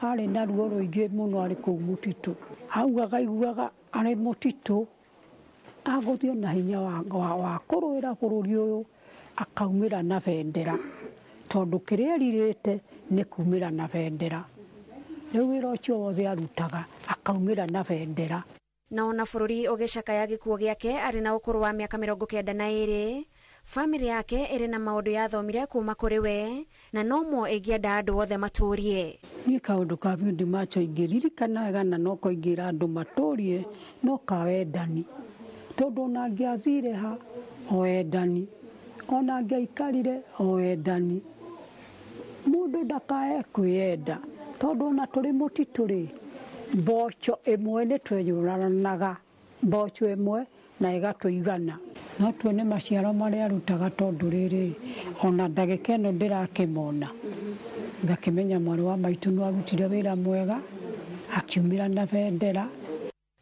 Arĩ na ruo rũingĩ mũno arĩ kũu mũtitũ. Augaga aiguaga arĩ mũtitũ agũthiĩ na hinya wa kũrũĩra bũrũri ũyũ akaumĩra na bendera tondũ kĩrĩa erirĩte nĩ kumĩra na bendera. Rĩu wĩra ũcio wothe arutaga akaumĩra na bendera. Na ona bũrũri ũgĩcakaya gĩkuũ gĩake arĩ na ũkũrũ wa mĩaka 92, bamĩrĩ yake ĩrĩ na maũndũ yathomire kuma kũrĩ we na nomo ĩngĩenda andũ othe matũrie. Niĩ kaũndũ ka Field Marshal ingĩririkana wega na no koingĩra andũ matũrie no ka wendani, tondũ ona angĩathire ha o wendani, ona angĩaikarire o wendani. Mũndũ ndakae kwĩyenda tondũ ona tũrĩ mũtitũ rĩ, mboco ĩmwe nĩ tweyũranaga, mboco ĩmwe na ĩgatũigana. No tuone maciaro marĩa arutaga tondũ rĩrĩ ona ndagĩka ĩno ndĩrakĩmona ngakĩmenya mwarĩ wa maitũ no arutire wĩra mwega akiumĩra na bendera.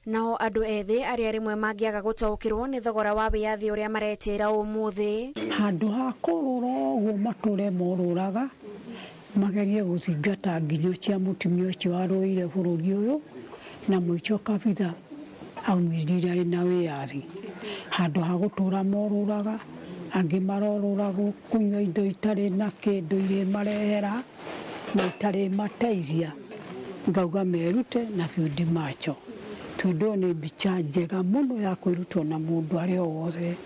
Nao andũ ethĩ arĩa rĩmwe mangĩaga gũtaũkĩrwo nĩ thogora wa wĩyathi ũrĩa maretĩra ũmũthĩ, handũ ha kũrũra ũguo matũre morũraga magerie gũthingata nginyo cia mũtumia ũcio warũĩire bũrũri ũyũ na mũico kabitha aumĩrire arĩ na wĩyathi. Handũ ha gũtũra morũraga angĩ marorũra kũnyua indo itarĩ na kĩndũ irĩ marehera na itarĩ mateithia, ngauga merute na Field Marshal tondũ ĩyo nĩ mbica njega mũno ya kwĩrutwo na mũndũ arĩ o wothe.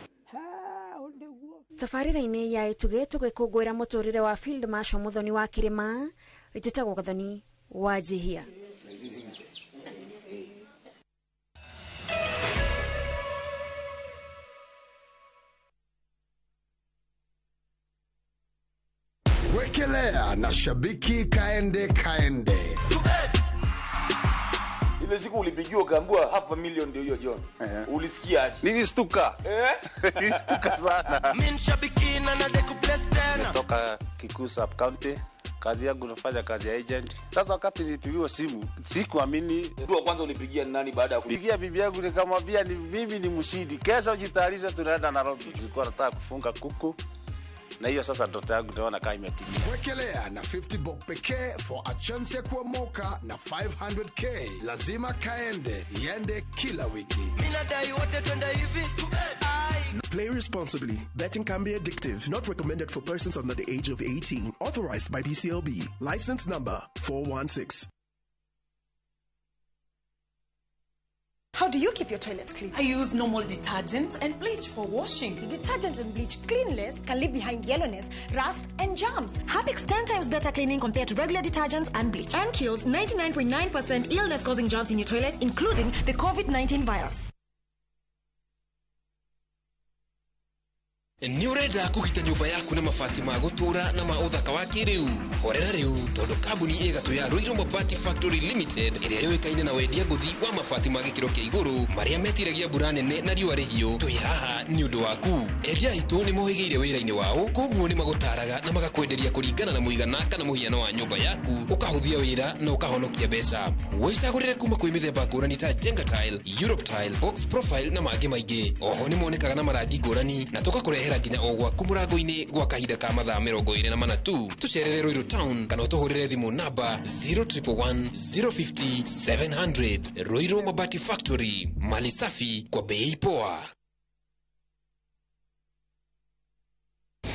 Tabarĩra-inĩ ya Itugĩ tũgĩkũngũĩra mũtũrĩre wa Field Marshal Muthoni wa Kĩrĩma, njĩtagwo Gathoni wa Njihia. Wekelea na shabiki kaende kaende. Ile siku ulipigiwa ukaambiwa 500,000 ndio hiyo John. Ulisikia aje? Nilistuka. Nilistuka sana. Mimi shabiki na nadeku place tena. Natoka Kikuyu Sub County. Kazi yangu nafanya kazi ya agent. Sasa wakati nilipigiwa simu, sikuamini. Mtu wa kwanza ulipigia ni nani baada ya kupigia bibi yangu nikamwambia ni mimi ni mshindi. Kesho jitayarishe tunaenda Nairobi. Nilikuwa nataka kufunga kuku. Na hiyo sasa ndoto yangu naona kama imetimia. Wekelea na 50 bob pekee for a chance ya kuomoka na 500k. Lazima kaende, iende kila wiki. Mimi nadai wote twende hivi. Play responsibly. Betting can be addictive. Not recommended for persons under the age of 18. Authorized by BCLB. License number 416. How do you keep your toilet clean? I use normal detergent and bleach for washing. The detergent and bleach cleanless can leave behind yellowness, rust, and germs. Harpic's 10 times better cleaning compared to regular detergents and bleach, and kills 99.9% illness-causing germs in your toilet, including the COVID-19 virus. Nĩ ũrenda kũgita nyũmba yaku na mabati ma gũtũũra na ma ũthaka wa kĩrĩu? Horera rĩu tondũ kambuni ĩgatũ ya Ruiru Mabati Factory Limited ĩrĩa yũĩkaine na wendia ngũthi wa mabati ma gĩkĩro kĩa igũrũ marĩa metiragia mbura nene na riũa rĩhiũ, twĩ haha nĩ ũndũ waku. Endia aitũ nĩ mohĩgĩire wĩra-inĩ wao, koguo nĩ magũtaraga na magakwenderia kũringana na mũigana kana mũhiano wa nyũmba yaku, ũkahũthia wĩra na ũkahonokia mbeca. Wĩcagũrĩre kuma kwĩ mĩthemba ngũrani ta Jenga Tile, Europe Tile, Box Profile na mangĩ maingĩ. Oho nĩ monekaga na marangi ngũrani na tũgakũrehera nginya o gwaku mũrango-inĩ gwa kahinda ka mathaa 24 tu. Tũcerere Ruiru Town kana ũtũhũrĩre thimũ namba 0111 050 700. Ruiru Mabati Factory, mali safi kwa bei poa.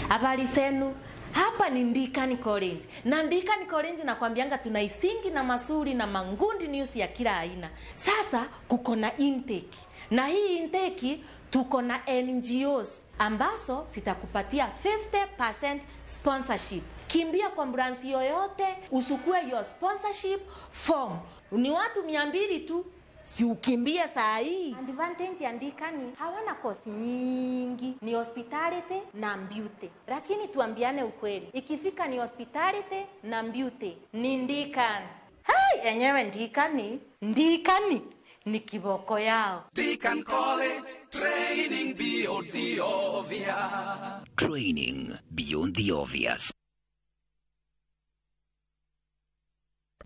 Habari zenu. Hapa ni Ndikani College. Na Ndikani College nakwambianga tuna isingi na masuri na mangundi news ya kila aina. Sasa kuko na intake. Na hii intake tuko na NGOs ambazo zitakupatia 50% sponsorship. Kimbia kwa branch yoyote usukue your sponsorship form. Ni watu 200 tu. Si ukimbie saa hii. Advantage ya Ndikani hawana kosi nyingi, ni hospitality na beauty. Lakini tuambiane ukweli, ikifika ni hospitality na beauty ni Ndikani. Hai, enyewe Ndikani, Ndikani ni kiboko yao. Deacon College, training beyond the obvious. Training beyond the obvious.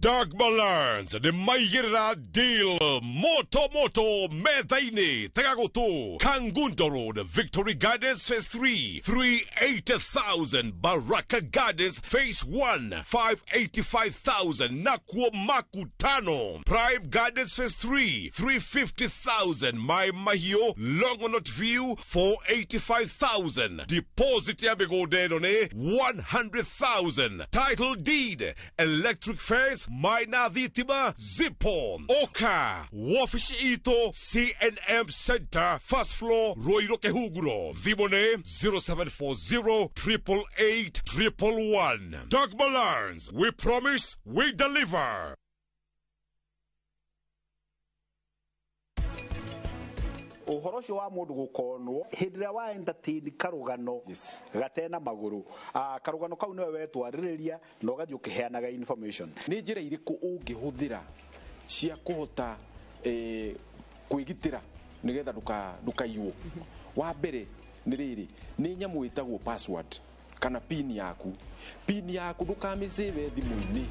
Dagmar Lands nĩ maigĩrĩra deal moto moto metha-inĩ. Tega gũtũ, Kangundo Road, Victory Gardens Phase 3, 380,000, Baraka Gardens Phase 1, 585,000, nakuo Makutano Prime Gardens Phase 3, 350,000, Mai Mahiu Longonot View 485,000. Deposit ya mĩgũnda ĩno nĩ 100,000. Title deed, electric fence, maina thitima zipo. Oka wabici itũ CNM Center, first floor, Ruiru Kihunguro. Thimũ nĩ 0740 888 111. Dagmar Lands, we promise, we deliver. Ũhoro ũcio wa mũndũ gũkonwo hĩndĩ ĩrĩa wa entertain karũgano gatena magũrũ, karũgano kau nĩwe wetwarĩrĩria na ũgathiĩ ũkĩheanaga information. Nĩ njĩra irĩkũ ũngĩhũthĩra cia kũhota kwĩgitĩra nĩgetha ndũkaiywo? Wa mbere nĩ rĩrĩ, nĩ nyamũ ĩtagwo password kana pin yaku. Pin yaku ndũkamĩsave thimũ-inĩ.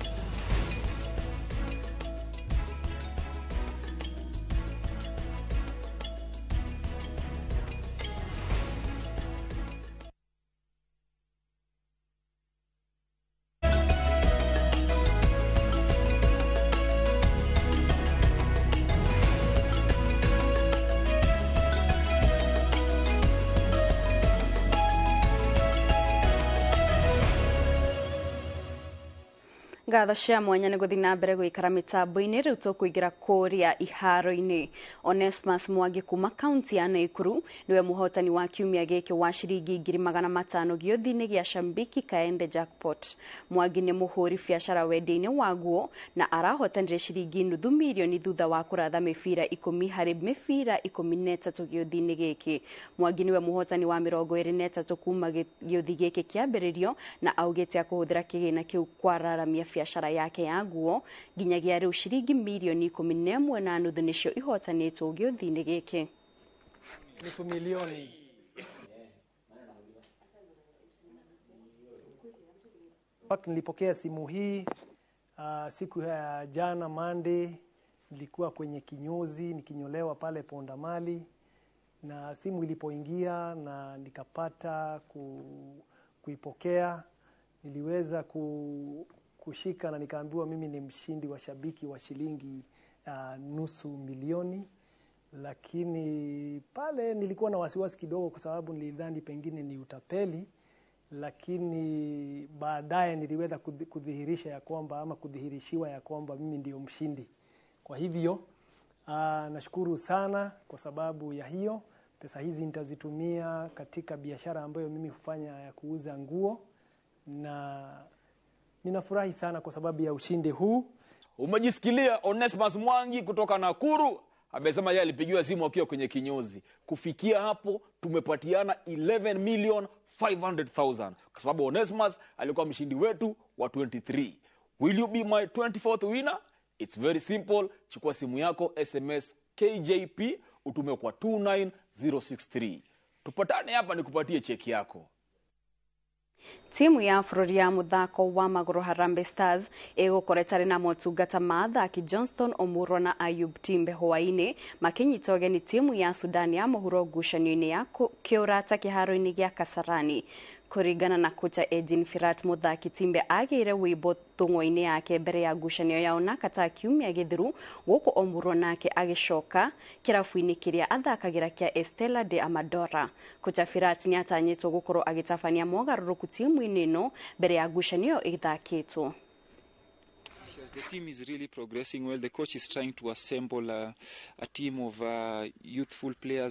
Ngatho cia mwanya nĩ gũthiĩ na mbere gũikara mĩtambo-inĩ. Rĩu tũkũingĩra kũrĩa iharo-inĩ. Onesmus Mwangi kuma kaunti ya Nakuru nĩwe mũhotani wa kiumia gĩkĩ wa ciringi 500,000 gĩũthi-inĩ gĩa Shambiki Kaende Jackpot. Mwangi nĩ mũhũri biacara wendia-inĩ wa nguo na arahotanire ciringi 500,000 thutha wa kũratha mĩbira 10 harĩ mĩbira 13 gĩũthi-inĩ gĩkĩ. Mwangi nĩwe mũhotani wa 23 kuma gĩũthi gĩkĩ kĩambĩrĩrio na augĩte akũhũthĩra kĩgĩna kĩu kwararamia biacara yake ya nguo. Nginyagia rĩu ciringi 11.5 million nĩcio ihotanĩtwo gĩũthi-inĩ gĩkĩ. 500,000. Nilipokea simu hii siku ya jana Monday. Nilikuwa kwenye kinyozi nikinyolewa pale Pondamali, na simu ilipoingia na nikapata kuipokea. Niliweza kushika na nikaambiwa mimi ni mshindi wa shabiki wa shilingi 500,000. Lakini pale nilikuwa na wasiwasi kidogo kwa sababu nilidhani pengine ni utapeli, lakini baadaye niliweza kudhihirisha ya kwamba ama kudhihirishiwa ya kwamba mimi ndio mshindi. Kwa hivyo nashukuru sana kwa sababu ya hiyo. Pesa hizi nitazitumia katika biashara ambayo mimi hufanya ya kuuza nguo, na ninafurahi sana kwa sababu ya ushindi huu. Umejisikilia Onesmus Mwangi kutoka Nakuru amesema yeye alipigiwa simu akiwa kwenye kinyozi. Kufikia hapo tumepatiana 11,500,000 kwa sababu Onesmus alikuwa mshindi wetu wa 23. Will you be my 24th winner? It's very simple. Chukua simu yako, SMS KJP utume kwa 29063. Tupatane hapa nikupatie cheki yako. Timu ya bũrũri ya mũthako wa magũrũ Harambee Stars ĩgũkorwo ĩtarĩ na motungata ma athaki Johnston Omurwa na Ayub Timbe hwaĩ-inĩ makĩnyita ũgeni timu ya Sudan ya mũhuro ngucanio-inĩ ya kĩũrata kĩharo-inĩ gĩa Kasarani. Kũringana na kocha Edin Firat, mũthaki Timbe agĩire wĩimbo thũng'wa-inĩ yake mbere ya ngucanio yao na Qatar kiumia gĩthiru, gũkũ Omurwa nake agĩcoka kĩrabu-inĩ kĩrĩa athakagĩra kĩa Estela de Amadora. Kocha Firat nĩatanyĩtwo gũkorwo agĩtabania mogarũrũku timu-inĩ ĩno mbere ya ngucanio ĩyo ĩthakĩtwo. The team is really progressing well. The coach is trying to assemble a team of youthful players.